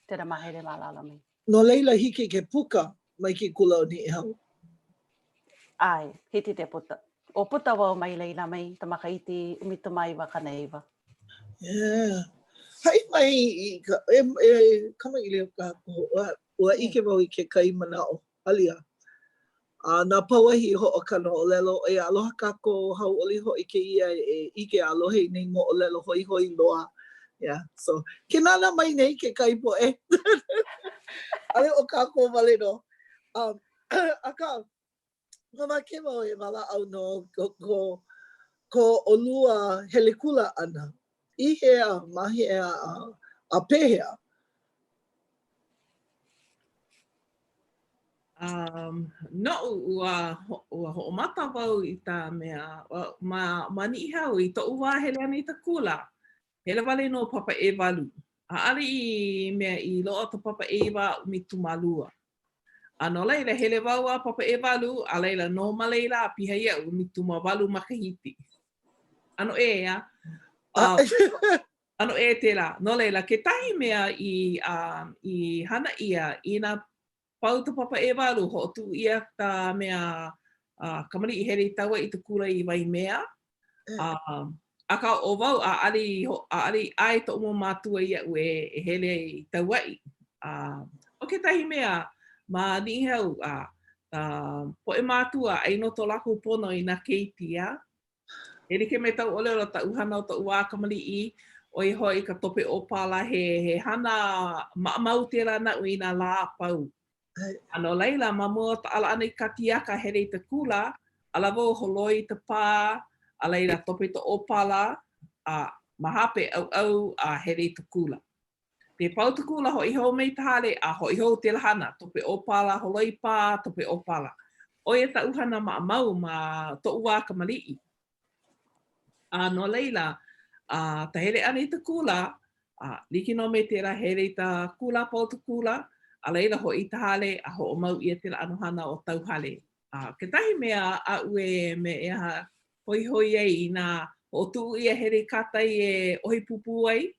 tēlā māhele ma lalo mai. No laila, hiki ke puka mai ke kula o Niʻihau? ʻAe, hiki ke puka. ʻO puka wau mai laila mai ta makahiki 19 99. Yeah. Haʻi mai i ka, e, e kamaʻilio kākou, ua, ua ʻike wau i kekahi manaʻo Alia. A na Pauahi i hoʻokano ʻōlelo, ʻo ia aloha kākou, hauʻoli hoʻi kēia e ʻike a lohe i nei moʻolelo hoihoi loa. Yeah, so, ke nānā mai nei kekahi poʻe. ʻAʻole ʻo kākou wale nō. Um, akā, mamake wau e walaʻau no ko, ko, ko ʻolua hele kula ʻana. I hea, ma hea, a, a pehea? Um, noʻu, ua, ua hoʻomaka wau i ta mea, ma, ma Niʻihau, i toʻu wā hele ana i ta kula, hele wale nō papa ʻewalu. ʻAʻole i mea i loaʻa ta papa ʻeiwa a ʻumikūmālua. A no laila, hele wau a papa ʻewalu, a laila noho ma laila a piha iaʻu ʻumikūmāwalu makahiki. ʻAno ʻē, a? Uh, ʻano ʻē tēlā. No laila, kekahi mea i, um, i hana ʻia, inā pau ta papa ʻewalu, hoʻotuʻu ʻia ka mea uh, kamaliʻi hele i Kauaʻi i ta kula i Waimea. Um, akā ʻo wau, ʻaʻole i, ʻaʻole i ʻae toʻu mau mākua iaʻu e, e hele i Kauaʻi. Uh, ʻo kekahi mea, ma Niʻihau, uh, ka poʻe mākua, ʻai nō to lākou pono i nā keiki, a? E like me taʻu ʻōlelo, taʻu hana o toʻu wā kamaliʻi, ʻo ia hoʻi ka tope ʻōpala, he, he hana maʻamau tēlā naʻu i nā lā a pau. A no laila, ma mua o ta ala ʻana i kakahiaka hele i ta kula, ala wau holoi i ta pā, a laila tope i ta ʻōpala, a ma hape ʻauʻau a hele i ta kula. Te pau ta kula, hoʻi hou mai i ta hale, a hoʻi hou tēlā hana, tope ʻōpala, holoi pā, tope ʻōpala. ʻO ia taʻu hana maʻamau ma toʻu wā kamaliʻi. A no laila, a ta hele ʻana i ta kula, a like nō me tēlā hele i ta kula, pau ta kula, a laila hoʻi i ta hale a hoʻomau ʻia tēlā ʻano hana o tauhale. A kekahi mea aʻu e me e aha hoihoi ai inā hoʻotuʻu ʻia hele i kahakai e ʻohi pūpū ai,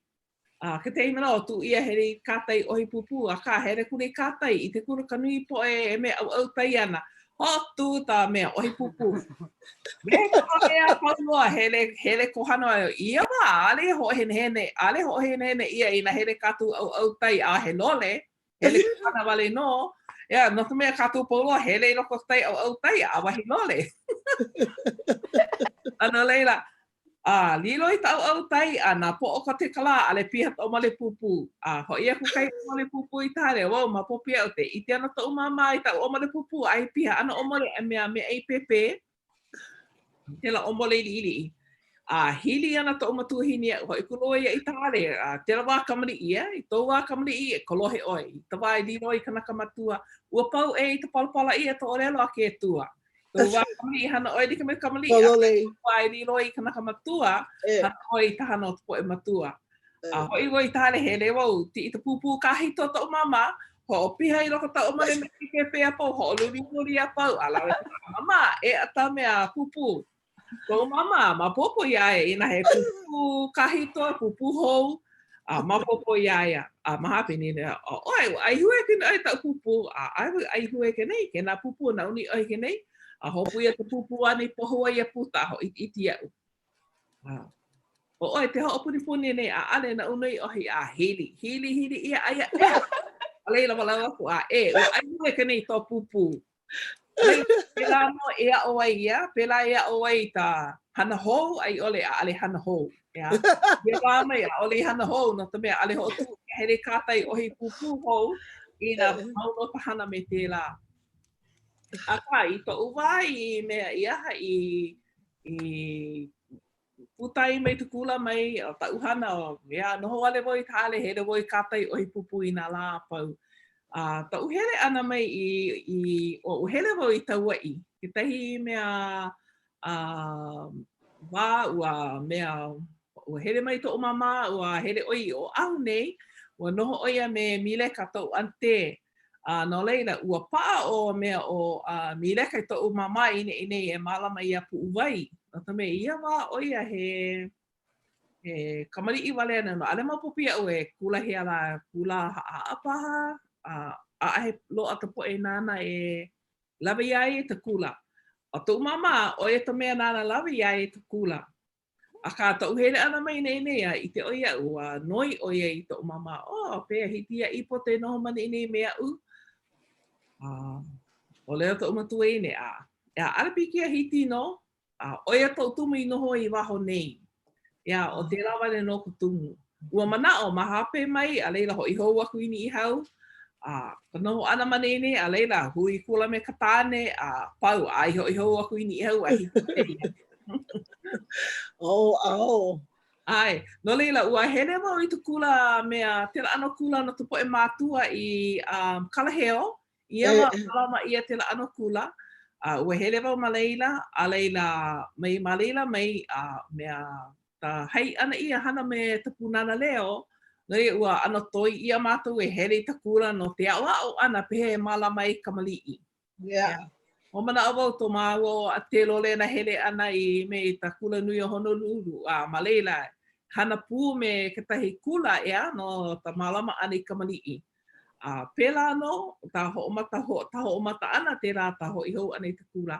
A kekahi manawa, tuʻu ʻia hele i kahakai ʻohi pūpū, akā, hele akula i kahakai i ʻike akula ka nui poʻe e mea ʻauʻau tai ana. Hoʻotuʻu ta mea ʻohi pūpū. Me ka lole a pau loa, hele, hele kohana i ia wā, ʻaʻole i hoʻohenehene, ʻaʻole hoʻohenehene ʻia inā hele kākou ʻauʻau tai a he lole, hele kohana wale nō. Yeah, no ka mea kākou pau loa, hele i loko o ka tai ʻauʻau tai a wahi lole. A no laila, A lilo i ta ʻauʻau tai, a napoʻo ka tekalā, ʻaʻole piha ta ʻōmole pūpū. A hoʻi aku kahi ʻōmole pūpū i ta hale, wau, maopopo iaʻu, te ʻike ana toʻu māmā i taʻu ʻōmole pūpū, a i piha ana ʻōmole a mea meaʻai pēpē, tēlā ʻōmole liʻiliʻi. A hili ana toʻu makuahine iaʻu, hoʻi aku loa ia i ta hale, a tēlā wā kamaliʻi, yeah, i tou wā kamaliʻi, e kolohe ʻoe. I ka wā e lilo ai kanaka matua, ua pau ʻē i ka palapala ʻia ka ʻōlelo a ke Akua. Tou wā kamaliʻi hana ʻoe like me kamaliʻi. Pololei. Wā e lilo ai i kanaka matua, hana ʻoe i ka hana o ka poʻe matua. A hoʻi wau i ka hale, hele wau, tiʻi ka pūpū kāhito a toʻu māmā, hoʻopiha i loko taʻu ʻōmole meaʻai pēpē a pau, hoʻoluliluli a pau, a lawe māmā, ʻeʻa ta mea pūpū. Koʻu māmā, maopopo iā ia, inā he pūpū kāhito, pūpū hou, a maopopo iā ia. A ma hape nīnau, ʻoe, ua ʻaihue ke nei taʻu pūpū, a ʻae ua ʻaihue ke nei, kēnā pūpū naʻu nī ʻohe ke nei, a hopu ʻia ka pūpū a nei pohu ai ia puta, a hoʻoitiʻiti iaʻu. A, ʻo ʻoe, te hoʻopunipuni nei, ʻaʻale naʻu nō i ʻohi, a hili, hili, hili ʻia, aia, ʻea. A laila walaʻau aku, a e, ua ʻaihue ke nei tō pūpū. Pēlā nō e aʻo ai ia, pēlā e aʻo ai ta hana hou a i ʻole ʻaʻole hana hou. ʻEā. Ia wā mai ʻaʻole i hana hou no ka mea ʻaʻole hoʻokuʻu ʻia hele kātai ʻohi pūpū hou inā mau nō ka hana me tēlā. Akā, i toʻu wā i mea i aha i i puta ai mai ke kula mai, ʻo kaʻu hana, ʻo, ʻeā, noho wale wau i ka hale, hele wau i kātai ʻohi pūpū i nā lā a pau. A toʻu hele ʻana mai i, i, ʻo, ua hele wau i Kauaʻi, kekahi mea a wā ua mea, ua hele mai toʻu māmā, ua hele ʻo ia i Oʻahu nei, ua noho ʻo ia me Mileka toʻu ʻante, A no laila, ua paʻa ʻo mea ʻo Mileka i toʻu māmā i neʻi nei e mālama iā Puʻuwai. No ka mea, i ia wā ʻo ia he, he kamaliʻi wale ana nō. ʻAʻole maopopo iaʻu e kula hea lā, kula haʻahaʻa paha, a ʻaʻahe loaʻa ka poʻe nāna e lawe iā ia i ke kula. ʻO toʻu māmā, ʻo ia ka mea nāna lawe iā ia i ke kula. Akā, toʻu hele ʻana mai neʻi nei a ʻike ʻo ia iaʻu, ua noi ʻo ia i toʻu māmā, Oh, pehea hiki iā Ipo te noho ma neʻi nei me aʻu? A ʻōlelo toʻu makuahine, a ʻeā, ʻaʻole pilikia hiki nō, a ʻo ia toʻu tumu i noho i waho nei. ʻEā, ʻo tēlā wale nō ka tumu. Ua manaʻo ma hope mai, a laila hoʻi hou aku i Niʻihau, a ka noho ʻana ma neʻi nei, a laila hui kula me ka tāne, a pau, a i hoʻi hou aku i Niʻihau a hiki kēia. Oh, oh. ʻAe, no laila, ua hele wau i ke kula mea, tēlā ʻano kula no ka poʻe mātua i um, Kalaheo, ia wā mālama ʻia tēlā ʻano kula, a ua hele wau ma laila, a laila, mai ma laila mai, a mea, ka hai ʻana ʻia hana me ka Pūnana Leo, no laila, ua ʻano toi ʻia mākou e hele i ka kula no ke aʻoaʻo ʻana pehea e mālama ai kamaliʻi. Yeah. Hoʻomanaʻo wau to māua ʻo ʻAte Lolena hele ʻana i me i ka kula nui o Honolulu, a ma laila, hana pū me kekahi kula, ʻeā, no ka mālama ʻana i kamaliʻi. A pēlā nō ka hoʻomaka ho ka hoʻomaka ʻana tēlā ka hoʻi hou ʻana i ka kula.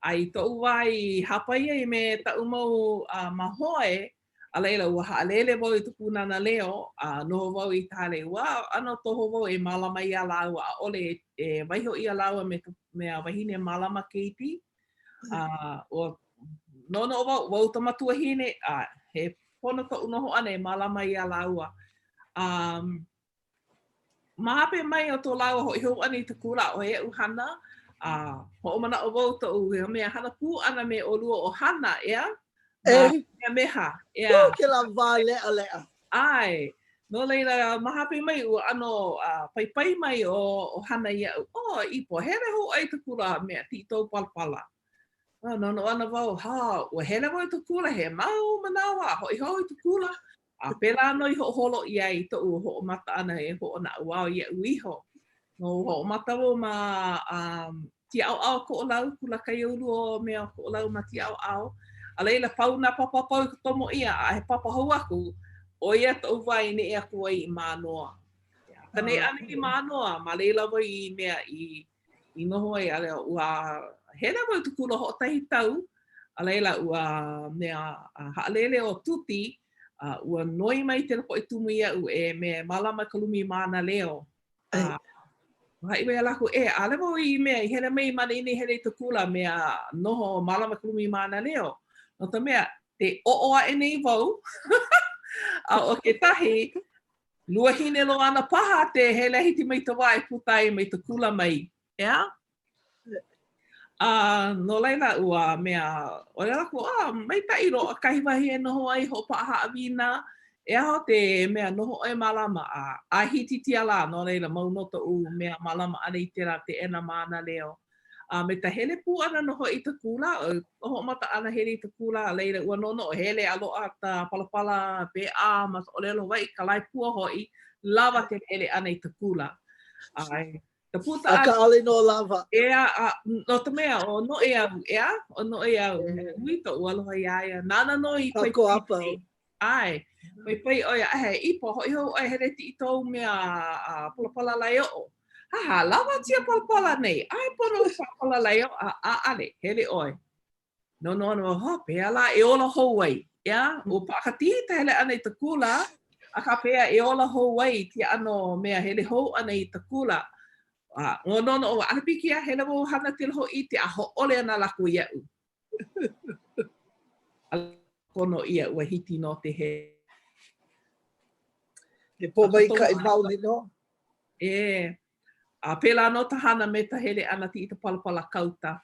A i toʻu wā i hāpai ai me kaʻu mau uh, mahoe, A laila, ua haʻalele wau i ka Pūnana Leo, a noho wau i ka hale. Ua ʻano toho wau e mālama iā lāua, ʻaʻole e waiho ʻia lāua me ka mea wahine mālama keiki. A ua noʻonoʻo wau, wau ka makuahine, a he pono koʻu noho ʻana e mālama iā lāua. Um, Ma hope mai o to lāua hoʻi hou ʻana i ka kula, ʻaʻohe aʻu hana, a hoʻomanaʻo wau toʻu mea hana pū ʻana me ʻolua ʻohana, ʻeā? E. Kamehameha, ʻeā. Ū, kēlā wā leʻaleʻa. ʻAe. No laila, ma hope mai, ua ʻano paipai mai ʻo ʻohana iaʻu, Oh, Ipo, hele hou ʻoe i ka kula mea, piʻi tou palapala. A noʻonoʻo ana wau, hā, ua hele wau i ka kula he mau manawa, hoʻi hou i ka kula, A pēlā nō i hoʻoholo ʻia ai toʻu hoʻomaka ʻana e hoʻonaʻauao iaʻu iho. No ua hoʻomaka wau ma um, Kiaʻauʻau Koʻolau, Kula Kaiāulu o mea Koʻolau ma Kiaʻauʻau. A laila, pau nā papa a pau i ka komo ʻia, a he papa hou aku, ʻo ia toʻu wā i neʻe aku ai i Mānoa. Ka neʻe ʻana i Mānoa, ma laila wau i mea i i noho ai, a ua hele wau i ke kula hoʻokahi tau, a laila ua mea haʻalele ʻo Tuti, a ua noi mai kēlā poʻe kumu iaʻu e me mālama i ka lumi mānaleo. A haʻi wau iā lākou, e, ʻaʻole wau i mea i hele mai ma ʻaneʻi nei hele i ke kula mea noho mālama i ka lumi mānaleo. No ka mea, ke oʻo aʻe nei wau, a ʻo kekahi, Luahine loa ana paha te hele a hiki mai ka wā e puka ai mai ke kula mai, ʻeā? A no laila, ua mea, ʻōlelo aku, oh, maikaʻi loaʻa kahi wahi e noho ai hoʻopaʻa haʻawina, e aho te mea noho ʻoe mālama, a, a hiki kēia lā, no laila, mau nō toʻu mea mālama ʻana i kēlā keʻena mānaleo. A me ka hele pū ʻana nō hoʻi i ke kula, hoʻomaka ʻana hele i ke kula, a laila ua noʻonoʻo hele a loaʻa ka palapala BA ma ka ʻōlelo Hawaiʻi, ka laepua hoʻi, lawa ke hele ʻana i ke kula. A ka puka ʻana. Akā ʻaʻole nō lawa. ʻEā, a no ka mea, ʻo Noʻeau, ʻeā, ʻo Noʻeau, nui toʻu aloha iā ia. Nāna nō i paipai mai. ʻAe, paipai ʻo ia, he Ipo, hoʻi hou ʻoe hele piʻi tou mea a palapala laeoʻo. Haha, lawa tia palapala nei, ʻae pono palapala laeoʻo, a ʻaʻale, hele ʻoe. Noʻonoʻo ana wau, ho, pehea lā e ola hou ai? ʻEā, ua paʻakikī ka hele ʻana i ke kula, akā pehea e ola hou ai kēia ʻano mea hele hou ʻana i ke kula. A ua noʻonoʻo wau, ʻaʻole pilikia, hele wau hana tela hōʻite a hōʻole ana lākou iaʻu. A kono ʻia ua hiki nō te he. He pōmaikaʻi maoli nō. E. A pēlā nō ta hana me ta hele ʻana i ta palapala kauta.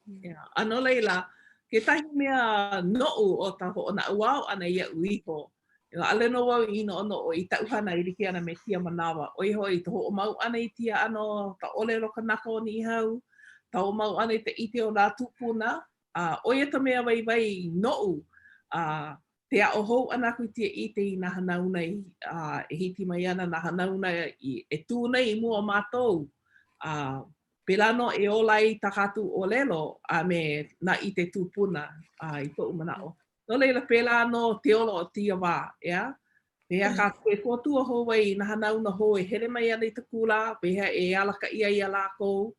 Yeah. A no laila, kekahi mea noʻu o ta hoʻonaʻauao ʻana iaʻu iho, ʻaʻole nō wau i noʻonoʻo i taʻu hana e like ana me tia manawa, ʻo ia hoʻi ta hoʻomau ʻana i tia ʻano ka ʻōlelo kanaka o Niʻihau, ta hoʻomau ʻana i ta ʻike o nā tūpuna, a ʻo ia ka mea waiwai noʻu, a te aʻo hou ʻana aku i tia ʻike i nā hanauna i, a, e hiki mai ana nā hanauna i, e tū nei i mua o mākou, a pēlā nō e ola ai tā kākou ʻōlelo a me nā ʻike tūpuna, a, i koʻu manaʻo. No laila, pēlā nō te ola o tēia wā, ʻeā? Pehea kākou e kōkua hou ai i nā hanauna hou e hele mai ana i ka kula, pehea e alakaʻi ai iā lākou,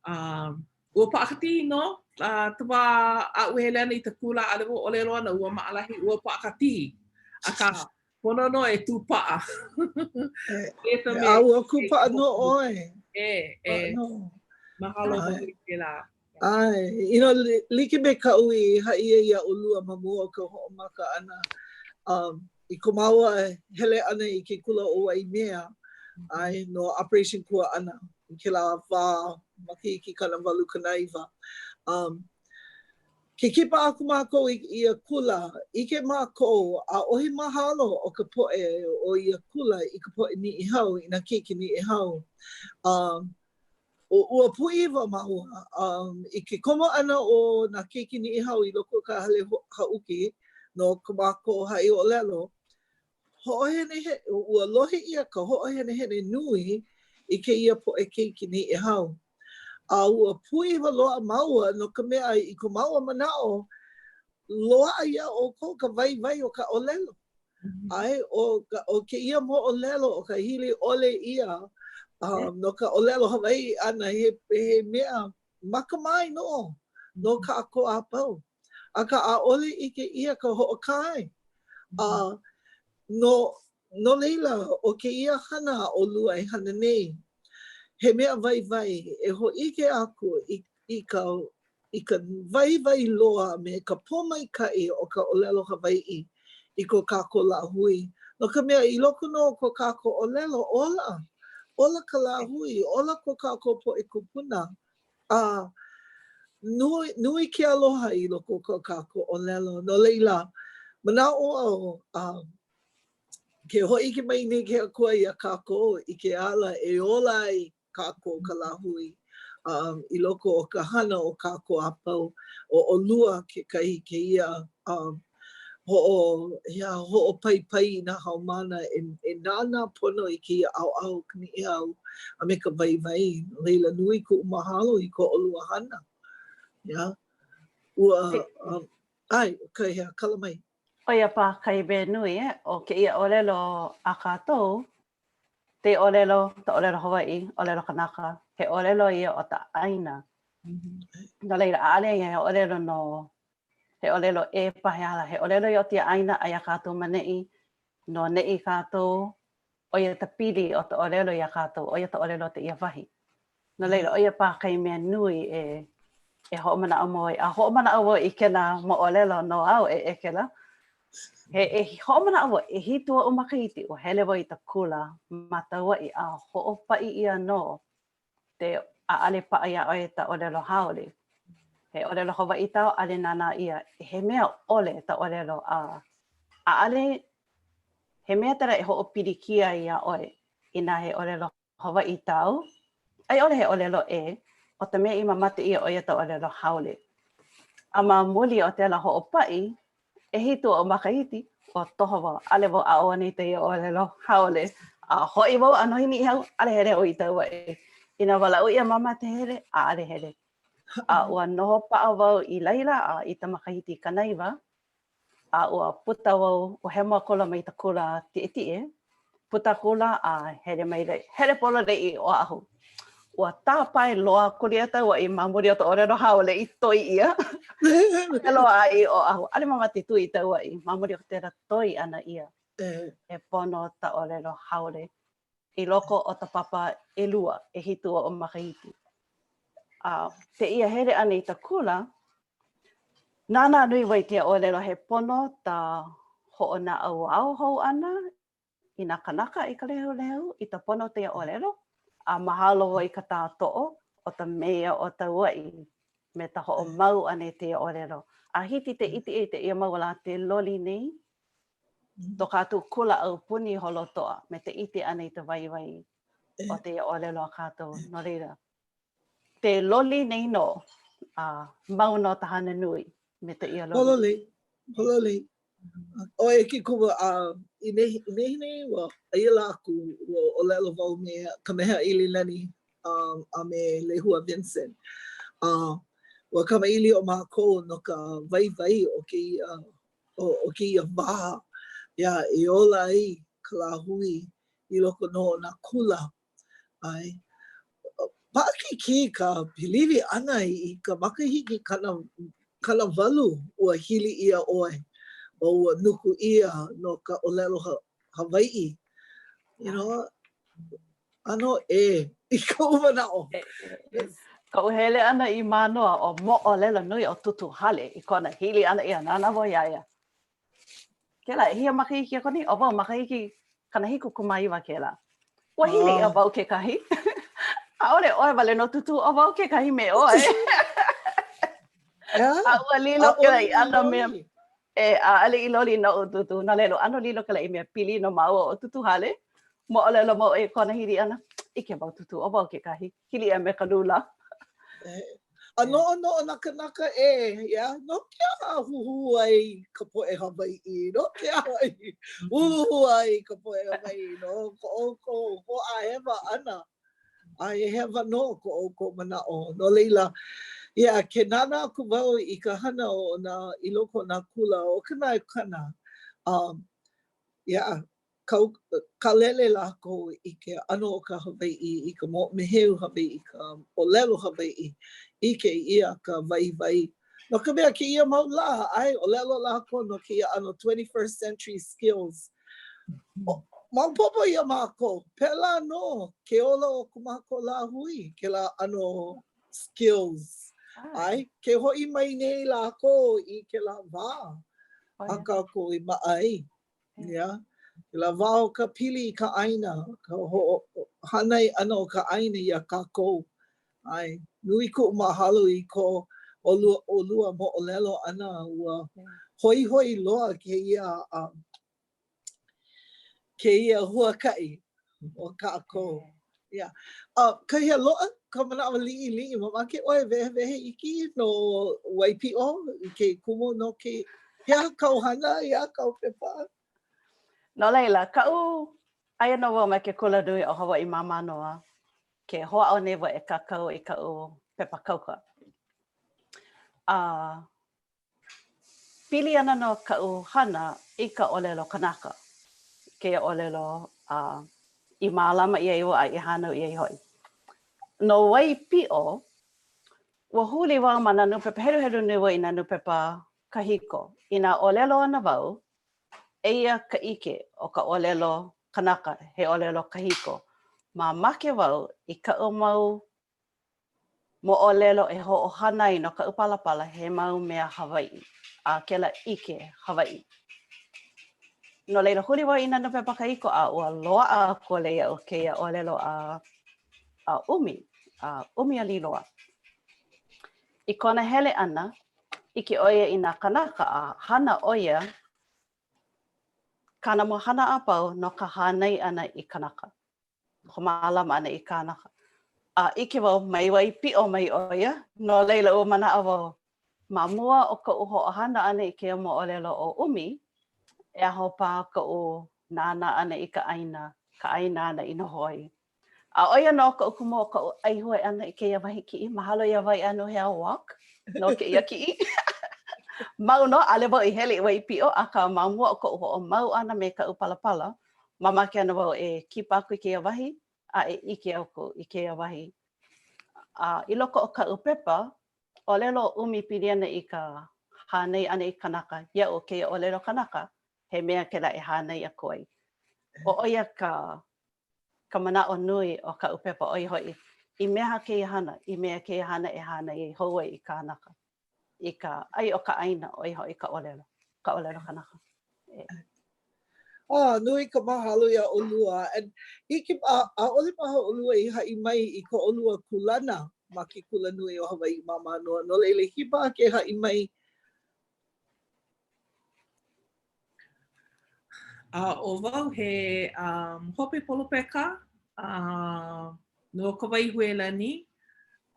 a, Ua paʻakikī nō a ta wā aʻu e hele ana i ka kula, ʻaʻole wau ʻōlelo ana ua maʻalahi, ua paʻakikī. Akā, pono nō e tū paʻa. E, a ua kūpaʻa nō ʻoe. E, e. Mahalo hoʻi kēlā. ʻAe, you know, like me kaʻu i haʻi ai iā ʻolua ma mua o ka hoʻomaka ʻana, um, i ko māua hele ʻana i ke kula o Waimea, ʻae, no Operation Kuaʻana, i kēlā wā makahiki 89. Um, ke kipa aku mākou i ia kula, ʻike mākou, ʻaʻohe mahalo o ka poʻe o ia kula i ka poʻe Niʻihau, i nā keiki Niʻihau. Um, ua pūʻiwa māua um, i ke komo ʻana o nā keiki Niʻihau i loko o ka hale haʻuki no ko mākou haʻi ʻōlelo, hoʻohenehene, ua lohe ʻia ka hoʻohenehene nui i kēia poʻe keiki Niʻihau. A ua pūʻiwa loa māua no ka mea i ko māua manaʻo, loaʻa iā ʻoukou ka waiwai o ka ʻōlelo. ʻAe, ʻo, ʻo kēia moʻolelo o ka hili ʻole ʻia um, no ka ʻōlelo Hawaiʻi ʻana, he, he mea makamae nō no kākou a pau. Akā, ʻaʻole ʻike ʻia ka hoʻokae. A no, no laila, ʻo kēia hana a ʻolua e hana nei, he mea waiwai e hōʻike aku i, i ka i ka waiwai loa a me ka pōmaikaʻi o ka ʻōlelo Hawaiʻi i ko kākou lāhui, no ka mea, i loko nō o ko kākou ʻōlelo, ola, ola ka lāhui, ola ko kākou poʻe kūpuna, a nui, nui ke aloha i loko o ko kākou ʻōlelo. No laila, manaʻo au, a ke hōʻike mai nei ke Akua iā kākou i ke ala e ola ai kākou ka lāhui um, i loko o ka hana o kākou a pau, ʻo ʻolua kekahi kēia um, hoʻo, ia, hoʻopaipai i nā haumāna e, e nānā pono i kēia ʻaoʻao o ka Niʻihau a me ka waiwai. No laila, nui kuʻu mahalo i ko ʻolua hana. Yeah. Ua, um, ʻae, ka hea, kala mai. ʻO ia paha kahi mea nui, eh, ʻo kēia ʻōlelo a kākou, Te ʻōlelo, ka ʻōlelo Hawaiʻi, ʻōlelo kanaka, he ʻōlelo ia o ta ʻāina. No laila, ʻaʻole ia he ʻōlelo no, he ʻōlelo ʻē paha he aha lā, he ʻōlelo ia o tia ʻāina, aia kākou ma neʻi, no neʻi kākou, ʻo ia ta pili o ta ʻōlelo iā kākou, ʻo ia ta ʻōlelo o tēia wahi. No laila, ʻo ia paha kahi mea nui e e hoʻomanaʻo mau ai. A hoʻomanaʻo wau i kēlā moʻolelo no au e ʻEkela. He e hoʻomanaʻo wau, ʻehitu oʻu makahiki, ua hele wau i ta kula ma Kauaʻi a hoʻopaʻi ʻia nō te ʻaʻale paʻa iā ʻoe ta ʻōlelo haole. He ʻōlelo Hawaiʻi tāu, ʻaʻole nānā ʻia. He mea ʻole ta ʻōlelo a ʻaʻale he mea tēlā e hoʻopilikia iā ʻoe inā he ʻōlelo Hawaiʻi tāu, a i ʻole he ʻōlelo ʻē, ʻo ta mea i mamate ʻia ʻo ia ta ʻōlelo haole. A ma muli o tēlā hoʻopaʻi, ʻehitu oʻu makahiki, ua toho wau, ʻaʻole wau aʻo ana i tēia ʻōlelo haole. A hoʻi wau a noho i Niʻihau, ʻaʻole hele wau i Kauaʻi. Inā walaʻau ʻia mamate hele, ʻaʻole hele. A ua noho paʻa wau i laila a i ta makahiki 90, a ua puta wau, ua hemo akula mai ta kula kiʻekiʻe, puta akula a hele mai hele pololei i Oʻahu. Ua tāpae loa akula iā Kauaʻi ma muli o ka ʻōlelo haole i toi ʻia. Hele loa i Oʻahu. ʻAʻole mamate tū i Kauaʻi ma muli o tēlā toi ʻana ʻia. E pono ta ʻōlelo haole. I loko o ta papa ʻelua, ʻehitu oʻu makahiki. A tēia hele ʻana i ta kula, nānā nui wau i kēia ʻōlelo he pono ta hoʻonaʻauao hou ʻana i nā kanaka i ka lehulehu i ta pono o tēia ʻōlelo, a mahalo wau i ka tātoʻo o ta meia o Kauaʻi me ta hoʻomau ʻana i tēia ʻōlelo. A hiki te ʻike i tēia mau lā te loli nei to kātou kula aupuni holotoa me te ʻike ʻana i ta waiwai o tēia ʻōlelo a kātou. No laila, te loli nei nō, a mau nō ta hana nui me tēia loli. Pololei, pololei. ʻO e ke kumu, a i nehinei, ua aia lā aku, ua ʻōlelo wau me Kamehameha ʻIlilani um, a me Lehua Vincent. Uh, ua kamaʻilio mākou no ka waiwai o kēia o, o kēia wā, ia, e ola ai ka lāhui i loko nō o nā kula. ʻAe. Paʻakikī ka piliwi ʻana i ka makahiki kana, 80 ua hili ʻia ʻoe, o ua nuku ʻia no ka ʻōlelo Hawaiʻi. You know, ʻano ʻē i koʻu manaʻo. Koʻu hele ʻana i Mānoa, ʻo moʻolelo nui o Tūtū Hale i kona hili ʻana ia, nānā wau iā ia. Kēlā, ʻehia makahiki aku nei? ʻO wau, makahiki 79 kēlā. Ua hili ʻia wau kekahi. ʻAʻole ʻoe wale nō Tūtū, ʻo wau kekahi me ʻoe. A ua lilo kēlā i ʻano mea E, ʻaʻole i loli noʻu Tūtū, no laila, ʻano lilo kēlā i mea pili no māua ʻo Tūtū Hale. Moʻolelo mau i kona hili ʻana. ʻIke wau Tūtū, ʻo wau kekahi. Hili ʻia me ka lula. A noʻonoʻo nā kanaka ʻē, yeah, no ke aha huhū ai ka poʻe Hawaiʻi? No ke aha i huhū ai ka poʻe Hawaiʻi no ko ʻoukou hoʻāhewa ʻana? A he hewa nō ko ʻoukou manaʻo. No laila, yeah, ke nānā aku wau i ka hana o nā, i loko o nā kula, ʻo ka naekana, um, yeah, kau, kālele lākou i ke ʻano o ka Hawaiʻi, i ka moʻomeheu Hawaiʻi, ka ʻōlelo Hawaiʻi, ʻike ʻia ka waiwai. No ka mea, kēia mau lā, ʻae, ʻōlelo lākou no kēia ʻano 21st century skills. Maopopo iā mākou, pēlā nō ke ola o ko mākou lāhui, kēlā ʻano skills. ʻAe, ke hoʻi mai nei lākou i kēlā wā a kākou i maʻa ai. Yeah. Kēlā wā o ka pili i ka ʻāina, ka hoʻohānai ʻana o ka ʻāina iā kākou. ʻAe, nui kuʻu mahalo i ko ʻolua, ʻolua moʻolelo ʻana, ua hoihoi loa kēia um, kēia huakaʻi o kākou. Yeah. Uh, Kahialoa, ka manawa liʻiliʻi, mamake ʻoe wehewehe iki no Waipiʻo, i ke kumu no ke, he aha kāu hana, he aha kāu pepa? No laila, kaʻu, aia nō wau ma ke kula nui o Hawaiʻi ma Mānoa, ke hoʻāʻo nei wau e kākau i kaʻu pepa kauka. A Pili ana nō kaʻu hana i ka ʻōlelo kanaka, kēia ʻōlelo a i mālama ʻia iho a i hānau ʻia iho hoʻi. No Waipiʻo, ua huli wau ma nā nūpepa, heluhelu nui wau i nā nūpepa kahiko. Inā ʻōlelo ana wau, eia ka ʻike o ka ʻōlelo kanaka, he ʻōlelo kahiko. Mamake wau i kaʻu mau moʻolelo e hoʻohana ai no kaʻu palapala he mau mea Hawaiʻi, a kēlā ʻike Hawaiʻi. No laila, huli wau i nā nūpepa kahiko a ua loaʻa akula iaʻu kēia ʻōlelo a a ʻUmi, a ʻUmialīloa. I kona hele ʻana, ʻike ʻo ia i nā kanaka a hana ʻo ia kāna mau hana a pau no ka hānai ʻana i kanaka. ka mālama ʻana i kānaka. A ʻike wau mai Waipiʻo mai ʻo ia, no laila ua manaʻo wau, ma mua o koʻu hoʻohana ʻana i kēia moʻolelo o ʻUmi, e aho paha koʻu nānā ʻana i ka ʻāina, ka ʻāina āna i noho ai. A ʻo ia nō koʻu kumu o koʻu ʻaihue ʻana i kēia wahi kiʻi. Mahalo iā Waiʻanuhea Walk no kēia kiʻi. Mau nō, ʻaʻole wau i hele i Waipiʻo, akā ma mua o koʻu hoʻomau ʻana me kaʻu palapala, Mamake ana wau e kipa aku i kēia wahi a e ʻike aku i kēia wahi. A i loko o kaʻu pepa, ʻōlelo ʻo ʻUmi pili ana i ka hānai ʻana i kanaka, iaʻu kēia ʻōlelo kanaka, he mea kēlā e hānai aku ai. ʻO ʻo ia ka. ka manaʻo nui o kaʻu pepa, ʻo ia hoʻi, i mea aha kēia hana, i mea kēia hana e hānai hou ai i kānaka, i ka ʻai o ka ʻāina, ʻo ia hoʻi ka ʻōlelo, ka ʻōlelo kanaka. E. Ah, nui ka mahalo iā ʻolua. And hiki, ʻaʻole paha ʻolua i haʻi mai i ko ʻolua kūlana ma ke Kulanui o Hawaiʻi ma Mānoa. No laila, hiki paha ke haʻi mai A ʻo wau he um, hope polopeka uh, no Kawaihuelani,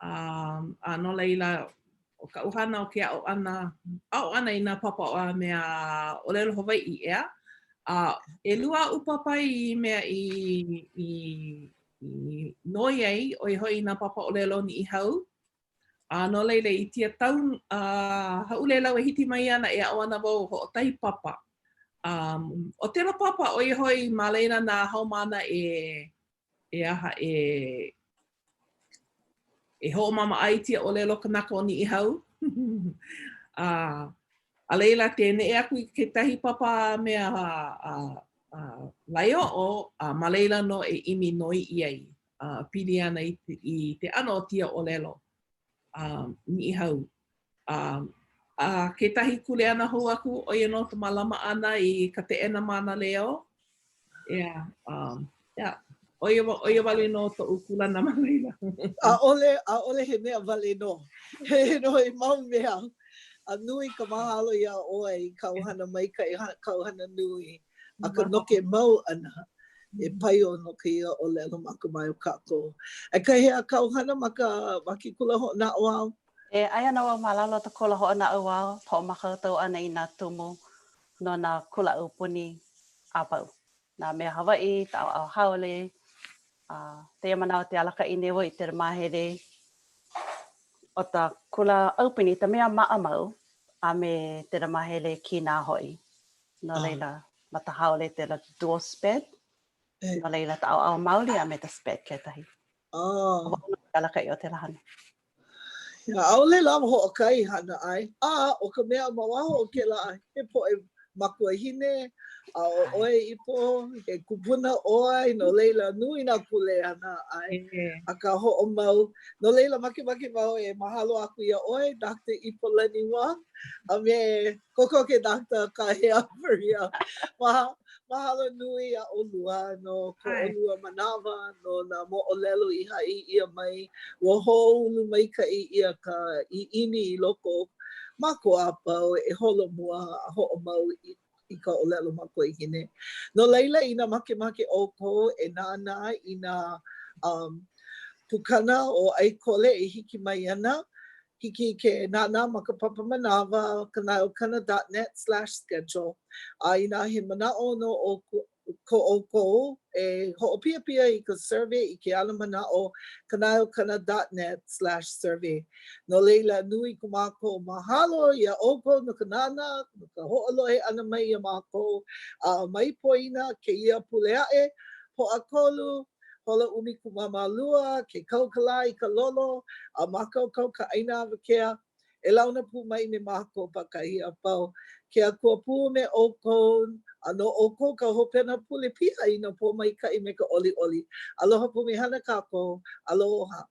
um, a no laila, ʻo kaʻu hana o ke aʻo ʻana, aʻo ʻana i nā papa a mea ʻōlelo Hawaiʻi, ʻeā? A ʻelua aʻu papa i mea i, i, i noi ai, ʻo ia hoʻi nā papa ʻōlelo Niʻihau, A no laila, i tia tau a hāʻulelau e hiki mai ana e aʻo ana wau hoʻokahi papa. Um, ʻo tēlā papa, ʻo ia hoʻi ma laila nā haumāna e, e aha, e, e hoʻomāmā ai tia ʻōlelo kanaka o Niʻihau. a, a laila, ke neʻe aku i kekahi papa mea a, a, a, laeoʻo, a ma laila nō e ʻimi noiʻi ai. uh, pili ana i, i te ʻano o tia ʻōlelo um, Niʻihau. Um, a kekahi kuleana hou aku, ʻo ia nō ka mālama ʻana i ka teʻena mānaleo. Yeah, um, yeah. ʻO ia, ʻo ia wale nō toʻu kūlana ma laila. ʻAʻole, ʻaʻole he mea wale nō. He no, he mau mea. A nui ka mahalo iā ʻoe i kāu hana maikaʻi, kāu hana nui. A ka noke mau ʻana e paio no kēia ʻōlelo makamae o kākou. E Kahea, kāu hana ma ka ma ke kula hoʻonaʻauao? E, aia nō wau ma lalo o ka kula hoʻonaʻauao, hoʻomākaukau ʻana i nā tumu no nā kula aupuni a pau. Nā mea Hawaiʻi, ka ʻaoʻao haole, a tēia manawa ke alakaʻi nei wau i tēlā māhele o ka kula aupuni, ka mea maʻamau, a me tēlā māhele kīnā hoʻi. No laila, ma ka haole tēlā dual sped. No laila, ka ʻaoʻao maoli a me ka sped kekahi. Oh. Wau nō ke alakaʻi o tēlā hana. Yeah, ʻaʻole lawa hoʻokahi hana ʻae. A ʻo ka mea ma waho o kēlā, he poʻe makuahine, a ʻo ʻoe Ipo, he kupuna ʻoe, no laila, nui nā kuleana ʻae. Akā hoʻomau. No laila, makemake wau e mahalo aku iā ʻoe, Doctor Ipolani Wong, a me Kokoke Doctor Kahea Faria. Maha, mahalo nui iā ʻolua no ko ʻolua manawa, no nā moʻolelo i haʻi ʻia mai. Ua hoʻoulu maikaʻi ʻia ka ʻiʻini i loko o mākou a pau e holomua a hoʻomau i i ka ʻōlelo makuahine. No laila, inā makemake ʻoukou e nānā i nā um, pukana o ʻAikole e hiki mai ana, Hiki ke nānā ma ka papa manawa kanaeokana dot net slash schedule. A inā he manaʻo nō ko ʻoukou e hoʻopiapia i ka survey i ke alamanaʻo kanaeokana dot net slash survey. No laila, nui ko mākou mahalo iā ʻoukou no ka nānā, no ka hoʻolohe ʻana mai iā mākou. A mai poina kēia pule aʻe, Pōʻakolu, Hola 12, ke kau ka lā i ka lolo, a mākaukau ka ʻaina awakea, e launa pū mai me mākou pākahi a pau. Ke Akua pū me ʻoukou, a no ʻoukou ka hopena pule piha i nā pōmaikaʻi me ka ʻoliʻoli. Aloha pumehana kākou. Aloha.